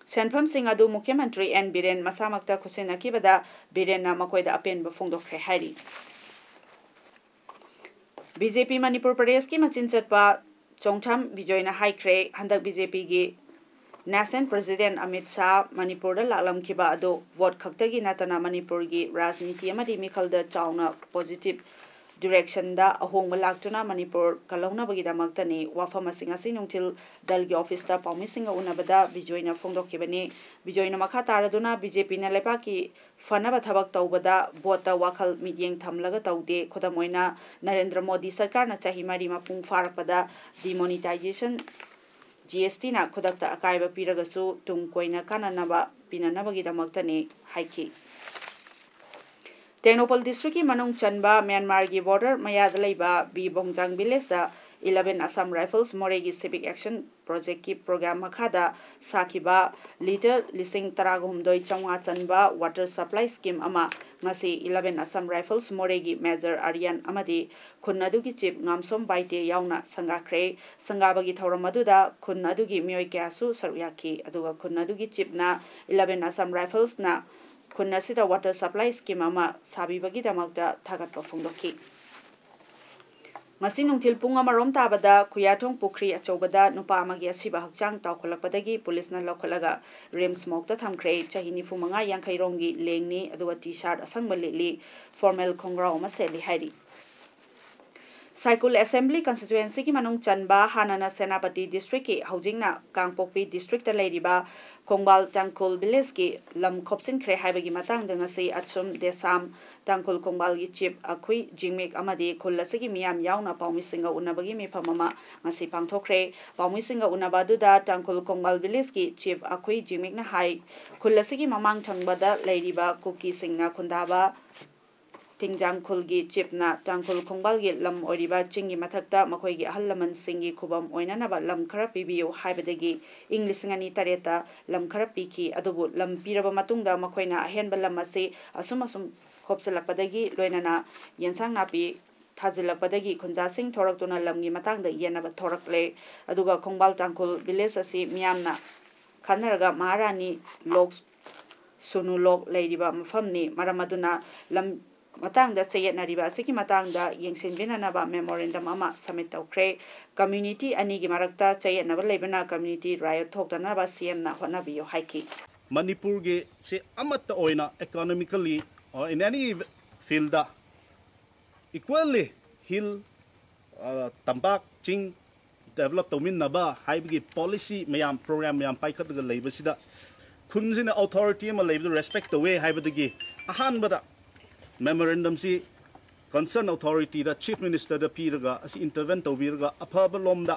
ꯁꯦꯟꯐꯝꯁꯤꯡ ꯑꯗꯨ ꯃꯨꯈ꯭ꯌ ꯃꯟꯇ꯭ꯔꯤ ꯑꯦꯟ ꯕꯤꯔꯦꯟ ꯃꯁꯥꯃꯛꯇ ꯈꯨꯠꯁꯤꯟꯅꯈꯤꯕꯗ ꯕꯤꯔꯦꯟꯅ ꯃꯈꯣꯏꯗ ꯑꯄꯦꯟꯕ ꯐꯣꯡꯗꯣꯛꯈ꯭ꯔꯦ ꯍꯥꯏꯔꯤ꯫ ꯕꯤ ꯖꯦ ꯄꯤ ꯃꯅꯤꯄꯨꯔ ꯄ꯭ꯔꯗꯦꯁꯀꯤ ꯃꯆꯤꯟ ꯆꯠꯄ ꯆꯣꯡꯊꯝ ꯕꯤꯖꯣꯏꯅ ꯍꯥꯏꯈ꯭ꯔꯦ, ꯍꯟꯗꯛ ꯕꯤ ꯖꯦ ꯄꯤꯒꯤ ꯅꯦꯁꯅꯦꯜ ꯄ꯭ꯔꯁꯤꯗꯦꯟ ꯑꯃꯤꯠ ꯁꯥꯍ ꯃꯅꯤꯄꯨꯔꯗ ꯂꯥꯛꯂꯝꯈꯤꯕ ꯑꯗꯨ ꯚꯣꯠ ꯈꯛꯇꯒꯤ ꯅꯠꯇꯅ ꯃꯅꯤꯄꯨꯔꯒꯤ ꯔꯥꯖꯅꯤꯇꯤ ꯑꯃꯗꯤ ꯃꯤꯈꯜꯗ ꯆꯥꯎꯅ ꯄꯣꯖꯤꯇꯤꯚ ꯗꯤꯔꯦꯛꯁꯟꯗ ꯑꯍꯣꯡꯕ ꯂꯥꯛꯇꯨꯅ ꯃꯅꯤꯄꯨꯔ ꯀꯜꯍꯧꯅꯕꯒꯤꯗꯃꯛꯇꯅꯤ꯫ ꯋꯥꯐꯝ ꯑꯁꯤ ꯉꯁꯤ ꯅꯨꯡꯊꯤꯜ ꯗꯜꯒꯤ ꯑꯣꯐꯤꯁꯇ ꯄꯥꯎꯃꯤꯁꯤꯡꯒ ꯎꯅꯕꯗ ꯕꯤꯖꯣꯏꯅ ꯐꯣꯡꯗꯣꯛꯈꯤꯕꯅꯤ꯫ ꯕꯤꯖꯣꯏꯅ ꯃꯈꯥ ꯇꯥꯔꯗꯨꯅ ꯕꯤ ꯖꯦ ꯄꯤꯅ ꯂꯩꯕꯥꯛꯀꯤ ꯐꯅꯕ ꯊꯕꯛ ꯇꯧꯕꯗ ꯚꯣꯠꯇ ꯋꯥꯈꯜ ꯃꯤꯠꯌꯦꯡ ꯊꯝꯂꯒ ꯇꯧꯗꯦ꯫ ꯈꯨꯗꯝ ꯑꯣꯏꯅ ꯅꯔꯦꯟꯗ꯭ꯔ ꯃꯣꯗꯤ ꯁꯔꯀꯥꯔꯅ ꯆꯍꯤ ꯃꯔꯤ ꯃꯄꯨꯡ ꯐꯥꯔꯛꯄꯗ ꯗꯤꯃꯣꯅꯤꯇꯥꯏꯖꯦꯁꯟ, ꯖꯤ ꯑꯦꯁ ꯇꯤꯅ ꯈꯨꯗꯛꯇ ꯑꯀꯥꯏꯕ ꯄꯤꯔꯒꯁꯨ ꯇꯨꯡ ꯀꯣꯏꯅ ꯀꯥꯟꯅꯅꯕ ꯄꯤꯅꯅꯕꯒꯤꯗꯃꯛꯇꯅꯤ ꯍꯥꯏꯈꯤ꯫ ꯇꯦꯡꯅꯧꯄꯜ ꯗꯤꯁꯇ꯭ꯔꯤꯛꯀꯤ ꯃꯅꯨꯡ ꯆꯟꯕ ꯃ꯭ꯌꯥꯟꯃꯥꯔꯒꯤ ꯕꯣꯔꯗꯔ ꯃꯌꯥꯗ ꯂꯩꯕ ꯕꯤ ꯕꯣꯡꯖꯥꯡ ꯚꯤꯂꯦꯖꯇ ꯏꯂꯚꯦꯟ ꯑꯁꯥꯝ ꯔꯥꯏꯐꯜꯁ ꯃꯣꯔꯦꯒꯤ ꯁꯤꯚꯤꯛ ꯑꯦꯛꯁꯟ ꯄ꯭ꯔꯣꯖꯦꯛꯀꯤ ꯄ꯭ꯔꯣꯒ꯭ꯔꯥꯝ ꯃꯈꯥꯗ ꯁꯥꯈꯤꯕ ꯂꯤꯇꯔ ꯂꯤꯁꯤꯡ ꯇꯔꯥꯒ ꯍꯨꯝꯗꯣꯏ ꯆꯥꯝꯃꯉꯥ ꯆꯟꯕ ꯋꯥꯇꯔ ꯁꯄ꯭ꯂꯥꯏ ꯁ꯭ꯀꯤꯝ ꯑꯃ ꯉꯁꯤ ꯏꯂꯚꯦꯟ ꯑꯁꯥꯝ ꯔꯥꯏꯐꯜꯁ ꯃꯣꯔꯦꯒꯤ ꯃꯦꯖꯔ ꯑꯔꯤꯌꯥꯟ ꯑꯃꯗꯤ ꯈꯨꯟ ꯑꯗꯨꯒꯤ ꯆꯤꯞ ꯉꯥꯝꯁꯣꯝ ꯕꯥꯏꯇꯦ ꯌꯥꯎꯅ ꯁꯪꯒꯥꯈ꯭ꯔꯦ꯫ ꯁꯪꯒꯥꯕꯒꯤ ꯊꯧꯔꯝ ꯑꯗꯨꯗ ꯈꯨꯟ ꯑꯗꯨꯒꯤ ꯃꯤꯑꯣꯏ ꯀꯌꯥꯁꯨ ꯁꯔꯨꯛ ꯌꯥꯈꯤ꯫ ꯑꯗꯨꯒ ꯈꯨꯟ ꯑꯗꯨꯒꯤ ꯆꯤꯞꯅ ꯏꯂꯚꯦꯟ ꯑꯁꯥꯝ ꯔꯥꯏꯐꯜꯁꯅ ꯈꯨꯟ ꯑꯁꯤꯗ ꯋꯥꯇꯔ ꯁꯄ꯭ꯂꯥꯏ ꯁ꯭ꯀꯤꯝ ꯑꯃ ꯁꯥꯕꯤꯕꯒꯤꯗꯃꯛꯇ ꯊꯥꯒꯠꯄ ꯐꯣꯡꯗꯣꯛꯈꯤ꯫ ꯉꯁꯤ ꯅꯨꯡꯊꯤꯜ ꯄꯨꯡ ꯑꯃꯔꯣꯝ ꯇꯥꯕꯗ ꯈꯨꯌꯥꯊꯣꯡ ꯄꯨꯈ꯭ꯔꯤ ꯑꯆꯧꯕꯗ ꯅꯨꯄꯥ ꯑꯃꯒꯤ ꯑꯁꯤꯕ ꯍꯛꯆꯥꯡ ꯇꯥꯎꯈꯠꯂꯛꯄꯗꯒꯤ ꯄꯨꯂꯤꯁꯅ ꯂꯧꯈꯠꯂꯒ ꯔꯤꯝꯁ ꯃꯣꯔꯒꯇ ꯊꯝꯈ꯭ꯔꯦ꯫ ꯆꯍꯤ ꯅꯤꯐꯨ ꯃꯉꯥ ꯌꯥꯡꯈꯩꯔꯣꯝꯒꯤ ꯂꯦꯡꯅꯤ, ꯑꯗꯨꯒ ꯇꯤ ꯁꯥꯔꯠ ꯑꯁꯪꯕ ꯂꯤꯠꯂꯤ꯫ ꯐꯣꯔꯃꯦꯜ ꯈꯣꯡꯒ꯭ꯔꯥꯎ ꯑꯃ ꯁꯦꯠꯂꯤ ꯍꯥꯏꯔꯤ꯫ ꯁꯥꯏꯀꯨꯜ ꯑꯦꯁꯦꯝꯕ꯭ꯂꯤ ꯀꯟꯁꯇꯤꯇ꯭ꯋꯦꯟꯁꯤꯒꯤ ꯃꯅꯨꯡ ꯆꯟꯕ ꯍꯥꯟꯅꯅ ꯁꯦꯅꯥꯄꯇꯤ ꯗꯤꯁꯇ꯭ꯔꯤꯛꯀꯤ, ꯍꯧꯖꯤꯛꯅ ꯀꯥꯡꯄꯣꯛꯄꯤ ꯗꯤꯁꯇ꯭ꯔꯤꯛꯇ ꯂꯩꯔꯤꯕ ꯈꯣꯡꯕꯥꯜ ꯇꯥꯡꯈꯨꯜ ꯚꯤꯂꯦꯖꯀꯤ ꯂꯝ ꯈꯣꯞꯆꯤꯟꯈ꯭ꯔꯦ ꯍꯥꯏꯕꯒꯤ ꯃꯇꯥꯡꯗ ꯉꯁꯤ ꯑꯆꯨꯝ ꯗꯦꯁꯥꯝ ꯇꯥꯡꯈꯨꯜ ꯈꯣꯡꯕꯥꯜꯒꯤ ꯆꯤꯞ ꯑꯈꯨꯏ ꯖꯤꯡꯃꯤꯛ ꯑꯃꯗꯤ ꯈꯨꯜ ꯑꯁꯤꯒꯤ ꯃꯤꯌꯥꯝ ꯌꯥꯎꯅ ꯄꯥꯎꯃꯤꯁꯤꯡꯒ ꯎꯅꯕꯒꯤ ꯃꯤꯐꯝ ꯑꯃ ꯉꯁꯤ ꯄꯥꯡꯊꯣꯛꯈ꯭ꯔꯦ꯫ ꯄꯥꯎꯃꯤꯁꯤꯡꯒ ꯎꯅꯕ ꯑꯗꯨꯗ ꯇꯥꯡꯈꯨꯜ ꯈꯣꯡꯕꯥꯜ ꯚꯤꯂꯦꯖꯀꯤ ꯆꯤꯞ ꯑꯈꯨꯏ ꯖꯤꯡꯃꯤꯛꯅ ꯍꯥꯏ, ꯈꯨꯜ ꯑꯁꯤꯒꯤ ꯃꯃꯥꯡ ꯊꯪꯕꯗ ꯂꯩꯔꯤꯕ ꯀꯨꯀꯤꯁꯤꯡꯅ ꯈꯨꯟꯗꯥꯕ ꯇꯤꯡꯖꯥꯡ ꯈꯨꯜꯒꯤ ꯆꯤꯞꯅ ꯇꯥꯡꯈꯨꯜ ꯈꯣꯡꯕꯥꯜꯒꯤ ꯂꯝ ꯑꯣꯏꯔꯤꯕ ꯆꯤꯡꯒꯤ ꯃꯊꯛꯇ ꯃꯈꯣꯏꯒꯤ ꯑꯍꯜ ꯂꯃꯟꯁꯤꯡꯒꯤ ꯈꯨꯕꯝ ꯑꯣꯏꯅꯅꯕ ꯂꯝ ꯈꯔ ꯄꯤꯕꯤꯌꯨ ꯍꯥꯏꯕꯗꯒꯤ ꯏꯪ ꯂꯤꯁꯤꯡ ꯑꯅꯤ ꯇꯔꯦꯠꯇ ꯂꯝ ꯈꯔ ꯄꯤꯈꯤ꯫ ꯑꯗꯨꯕꯨ ꯂꯝ ꯄꯤꯔꯕ ꯃꯇꯨꯡꯗ ꯃꯈꯣꯏꯅ ꯑꯍꯦꯟꯕ ꯂꯝ ꯑꯁꯤ ꯑꯁꯨꯝ ꯑꯁꯨꯝ ꯈꯣꯞꯆꯤꯜꯂꯛꯄꯗꯒꯤ ꯂꯣꯏꯅꯅ ꯌꯦꯟꯁꯥꯡ ꯅꯥꯄꯤ ꯊꯥꯖꯤꯜꯂꯛꯄꯗꯒꯤ ꯈꯨꯟꯖꯥꯁꯤꯡ ꯊꯣꯔꯛꯇꯨꯅ ꯂꯝꯒꯤ ꯃꯇꯥꯡꯗ ꯌꯦꯟꯅꯕ ꯊꯣꯔꯛꯂꯦ꯫ ꯑꯗꯨꯒ ꯈꯣꯡꯕꯥꯜ ꯇꯥꯡꯈꯨꯜ ꯚꯤꯂꯦꯖ ꯑꯁꯤ ꯃꯤꯌꯥꯝꯅ ꯈꯟꯅꯔꯒ ꯃꯍꯥꯔꯥꯅꯤ ꯂꯣꯛ ꯁꯨꯅꯨ ꯂꯣꯛ ꯂꯩꯔꯤꯕ ꯃꯐꯝꯅꯤ꯫ ꯃꯔꯝ ꯑꯗꯨꯅ ꯂꯝ ꯃꯇꯥꯡꯗ ꯆꯌꯦꯠꯅꯔꯤꯕ ꯑꯁꯤꯒꯤ ꯃꯇꯥꯡꯗ ꯌꯦꯡꯁꯤꯟꯕꯤꯅꯅꯕ ꯃꯦꯃꯣꯔꯦꯟꯗꯝ ꯑꯃ ꯁꯕꯃꯤꯠ ꯇꯧꯈ꯭ꯔꯦ꯫ ꯀꯝꯃ꯭ꯌꯨꯅꯤꯇꯤ ꯑꯅꯤꯒꯤ ꯃꯔꯛꯇ ꯆꯌꯦꯠꯅꯕ ꯂꯩꯕꯅ ꯀꯝꯃ꯭ꯌꯨꯅꯤꯇꯤ ꯔꯥꯏꯌꯣꯠ ꯊꯣꯛꯇꯅꯕ ꯁꯤ ꯑꯦꯝꯅ ꯍꯣꯠꯅꯕꯤꯌꯨ ꯍꯥꯏꯈꯤ꯫ ꯃꯅꯤꯄꯨꯔꯒꯤ ꯁꯦ ꯑꯃꯠꯇ ꯑꯣꯏꯅ economically or in any field equally hill, ꯇꯝꯄꯥꯛ ꯆꯤꯡ develop ꯇꯧꯃꯤꯟꯅꯕ ꯍꯥꯏꯕꯒꯤ policy ꯃꯌꯥꯝ, program ꯃꯌꯥꯝ ꯄꯥꯏꯈꯠꯂꯒ ꯂꯩꯕꯁꯤꯗ ꯈꯨꯟꯁꯤꯅ authority ꯑꯃ ꯂꯩꯕꯗ respect ꯇꯧꯋꯦ ꯍꯥꯏꯕꯗꯒꯤ ꯑꯍꯥꯟꯕꯗ memorandum ꯁꯤ concern authority ꯗ, Chief Minister ꯗ ꯄꯤꯔꯒ ꯑꯁꯤ intervene ꯇꯧꯕꯤꯔꯒ ꯑꯐꯕ ꯂꯣꯝꯗ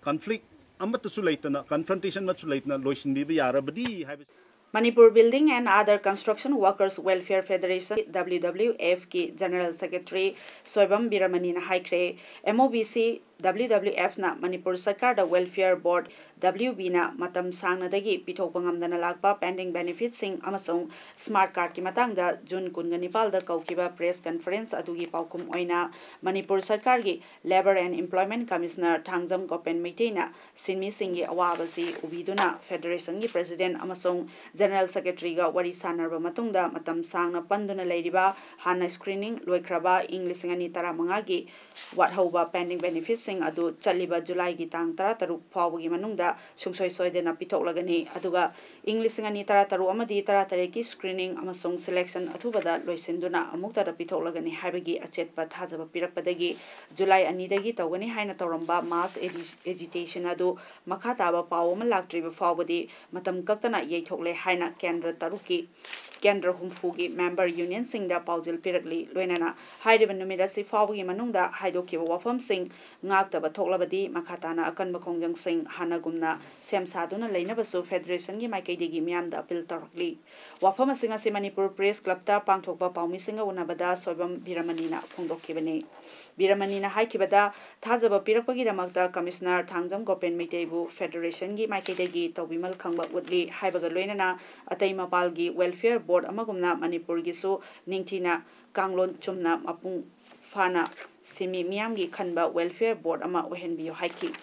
conflict ꯑꯃꯠꯇꯁꯨ ꯂꯩꯇꯅ, confrontation ꯑꯃꯠꯇꯁꯨ ꯂꯩꯇꯅ ꯂꯣꯏꯁꯤꯟꯕꯤꯕ ꯌꯥꯔꯕꯗꯤ ꯍꯥꯏꯕꯁꯤ꯫ Manipur Building and Other Construction Workers Welfare Federation, W W F ꯀꯤ General Secretary ꯁꯣꯏꯕꯝ ꯕꯤꯔꯃꯅꯤꯅ ꯍꯥꯏꯈ꯭ꯔꯦ꯫ M O B C W W F ꯅ Manipur ꯁꯔꯀꯥꯔꯗ Welfare Board, W B ꯅ ꯃꯇꯝ ꯁꯥꯡꯅꯗꯒꯤ ꯄꯤꯊꯣꯛꯄ ꯉꯝꯗꯅ ꯂꯥꯛꯄ pending benefits ꯁꯤꯡ ꯑꯃꯁꯨꯡ smart card ꯀꯤ ꯃꯇꯥꯡꯗ ꯖꯨꯟ ꯀꯨꯟꯒ ꯅꯤꯄꯥꯜꯗ ꯀꯧꯈꯤꯕ press conference ꯑꯗꯨꯒꯤ ꯄꯥꯎꯈꯨꯝ ꯑꯣꯏꯅ ꯃꯅꯤꯄꯨꯔ ꯁꯔꯀꯥꯔꯒꯤ Labour and Employment Commissioner Thangjam ꯒꯣꯄꯦꯟ ꯃꯩꯇꯩꯅ ꯁꯤꯟꯃꯤꯁꯤꯡꯒꯤ ꯑꯋꯥꯕꯁꯤ ꯎꯕꯤꯗꯨꯅ Federation ꯒꯤ President ꯑꯃꯁꯨꯡ General Secretary ꯒ ꯋꯥꯔꯤ ꯁꯥꯅꯔꯕ ꯃꯇꯨꯡꯗ ꯃꯇꯝ ꯁꯥꯡꯅ ꯄꯟꯗꯨꯅ ꯂꯩꯔꯤꯕ ꯍꯥꯟꯅ screening ꯂꯣꯏꯈ꯭ꯔꯕ ꯏꯪ ꯂꯤꯁꯤꯡ ꯑꯅꯤ ꯇꯔꯥꯃꯉꯥꯒꯤ ꯋꯥꯠꯍꯧꯕ pending benefits ꯁꯤꯡ ꯑꯗꯨ ꯆꯠꯂꯤꯕ ꯖꯨꯂꯥꯏꯒꯤ ꯇꯥꯡ ꯇꯔꯥꯇꯔꯨꯛ ꯐꯥꯎꯕꯒꯤ ꯃꯅꯨꯡꯗ ꯁꯨꯡꯁꯣꯏ ꯁꯣꯏꯗꯅ ꯄꯤꯊꯣꯛꯂꯒꯅꯤ꯫ ꯑꯗꯨꯒ ꯏꯪ ꯂꯤꯁꯤꯡ ꯑꯅꯤ ꯇꯔꯥꯇꯔꯨꯛ ꯑꯃꯗꯤ ꯇꯔꯥꯇꯔꯦꯠꯀꯤ screening ꯑꯃꯁꯨꯡ selection ꯑꯊꯨꯕꯗ ꯂꯣꯏꯁꯤꯟꯗꯨꯅ ꯑꯃꯨꯛꯇꯗ ꯄꯤꯊꯣꯛꯂꯒꯅꯤ ꯍꯥꯏꯕꯒꯤ ꯑꯆꯦꯠꯄ ꯊꯥꯖꯕ ꯄꯤꯔꯛꯄꯗꯒꯤ ꯖꯨꯂꯥꯏ ꯑꯅꯤꯗꯒꯤ ꯇꯧꯒꯅꯤ ꯍꯥꯏꯅ ꯇꯧꯔꯝꯕ mass agi-, agitation ꯑꯗꯨ ꯃꯈꯥ ꯇꯥꯕ ꯄꯥꯎ ꯑꯃ ꯂꯥꯛꯇ꯭ꯔꯤꯕ ꯐꯥꯎꯕꯗꯤ ꯃꯇꯝ ꯀꯛꯇꯅ ꯌꯩꯊꯣꯛꯂꯦ ꯍꯥꯏꯅ ꯀꯦꯟꯗ꯭ꯔ ꯇꯔꯨꯛꯀꯤ, ꯀꯦꯟꯗ꯭ꯔ ꯍꯨꯝꯐꯨꯒꯤ member unionꯁꯤꯡꯗ ꯄꯥꯎꯖꯦꯜ ꯄꯤꯔꯛꯂꯤ꯫ ꯂꯣꯏꯅꯅ ꯍꯥꯏꯔꯤꯕ ꯅꯨꯃꯤꯠ ꯑꯁꯤ ꯐꯥꯎꯕꯒꯤ ꯃꯅꯨꯡꯗ ꯍꯥꯏꯗꯣꯛꯈꯤꯕ ꯋꯥꯐꯝꯁꯤꯡ ꯉꯥꯛꯇꯕ ꯊꯣꯛꯂꯕꯗꯤ ꯃꯈꯥ ꯇꯥꯅ ꯑꯀꯟꯕ ꯈꯣꯡꯖꯪꯁꯤꯡ ꯍꯥꯟꯅꯒꯨꯝꯅ ꯁꯦꯝ ꯁꯥꯗꯨꯅ ꯂꯩꯅꯕꯁꯨ federationꯒꯤ ꯃꯥꯏꯀꯩꯗꯒꯤ ꯃꯤꯌꯥꯝꯗ appeal ꯇꯧꯔꯛꯂꯤ꯫ ꯋꯥꯐꯝ ꯑꯁꯤꯡ ꯑꯁꯤ ꯃꯅꯤꯄꯨꯔ Press Clubꯇ ꯄꯥꯡꯊꯣꯛꯄ ꯄꯥꯎꯃꯤꯁꯤꯡꯒ ꯎꯅꯕꯗ ꯁꯣꯏꯕꯝ ꯕꯤꯔꯃꯅꯤꯅ ꯐꯣꯡꯗꯣꯛꯈꯤꯕꯅꯤ꯫ ꯕꯤꯔꯃꯅꯤꯅ ꯍꯥꯏꯈꯤꯕꯗ, ꯊꯥꯖꯕ ꯄꯤꯔꯛꯄꯒꯤꯗꯃꯛꯇ Commissioner ꯊꯥꯡꯖꯝ ꯒꯣꯄꯦꯟ ꯃꯩꯇꯩꯕꯨ federationꯒꯤ ꯃꯥꯏꯀꯩꯗꯒꯤ ꯇꯧꯕꯤꯃꯜ ꯈꯪꯕ ꯎꯠꯂꯤ ꯍꯥꯏꯕꯒ ꯂꯣꯏꯅꯅ ꯑꯇꯩ ꯃꯄꯥꯜꯒꯤ welfare board ꯑꯃꯒꯨꯝꯅ ꯃꯅꯤꯄꯨꯔꯒꯤꯁꯨ ꯅꯤꯡꯊꯤꯅ ꯀꯥꯡꯂꯣꯟ ꯆꯨꯝꯅ ꯃꯄꯨꯡ ꯐꯥꯅ ꯁꯤꯟꯃꯤ ꯃꯤꯌꯥꯝꯒꯤ ꯈꯟꯕ welfare board ꯑꯃ ꯑꯣꯏꯍꯟꯕꯤꯌꯨ ꯍꯥꯏꯈꯤ꯫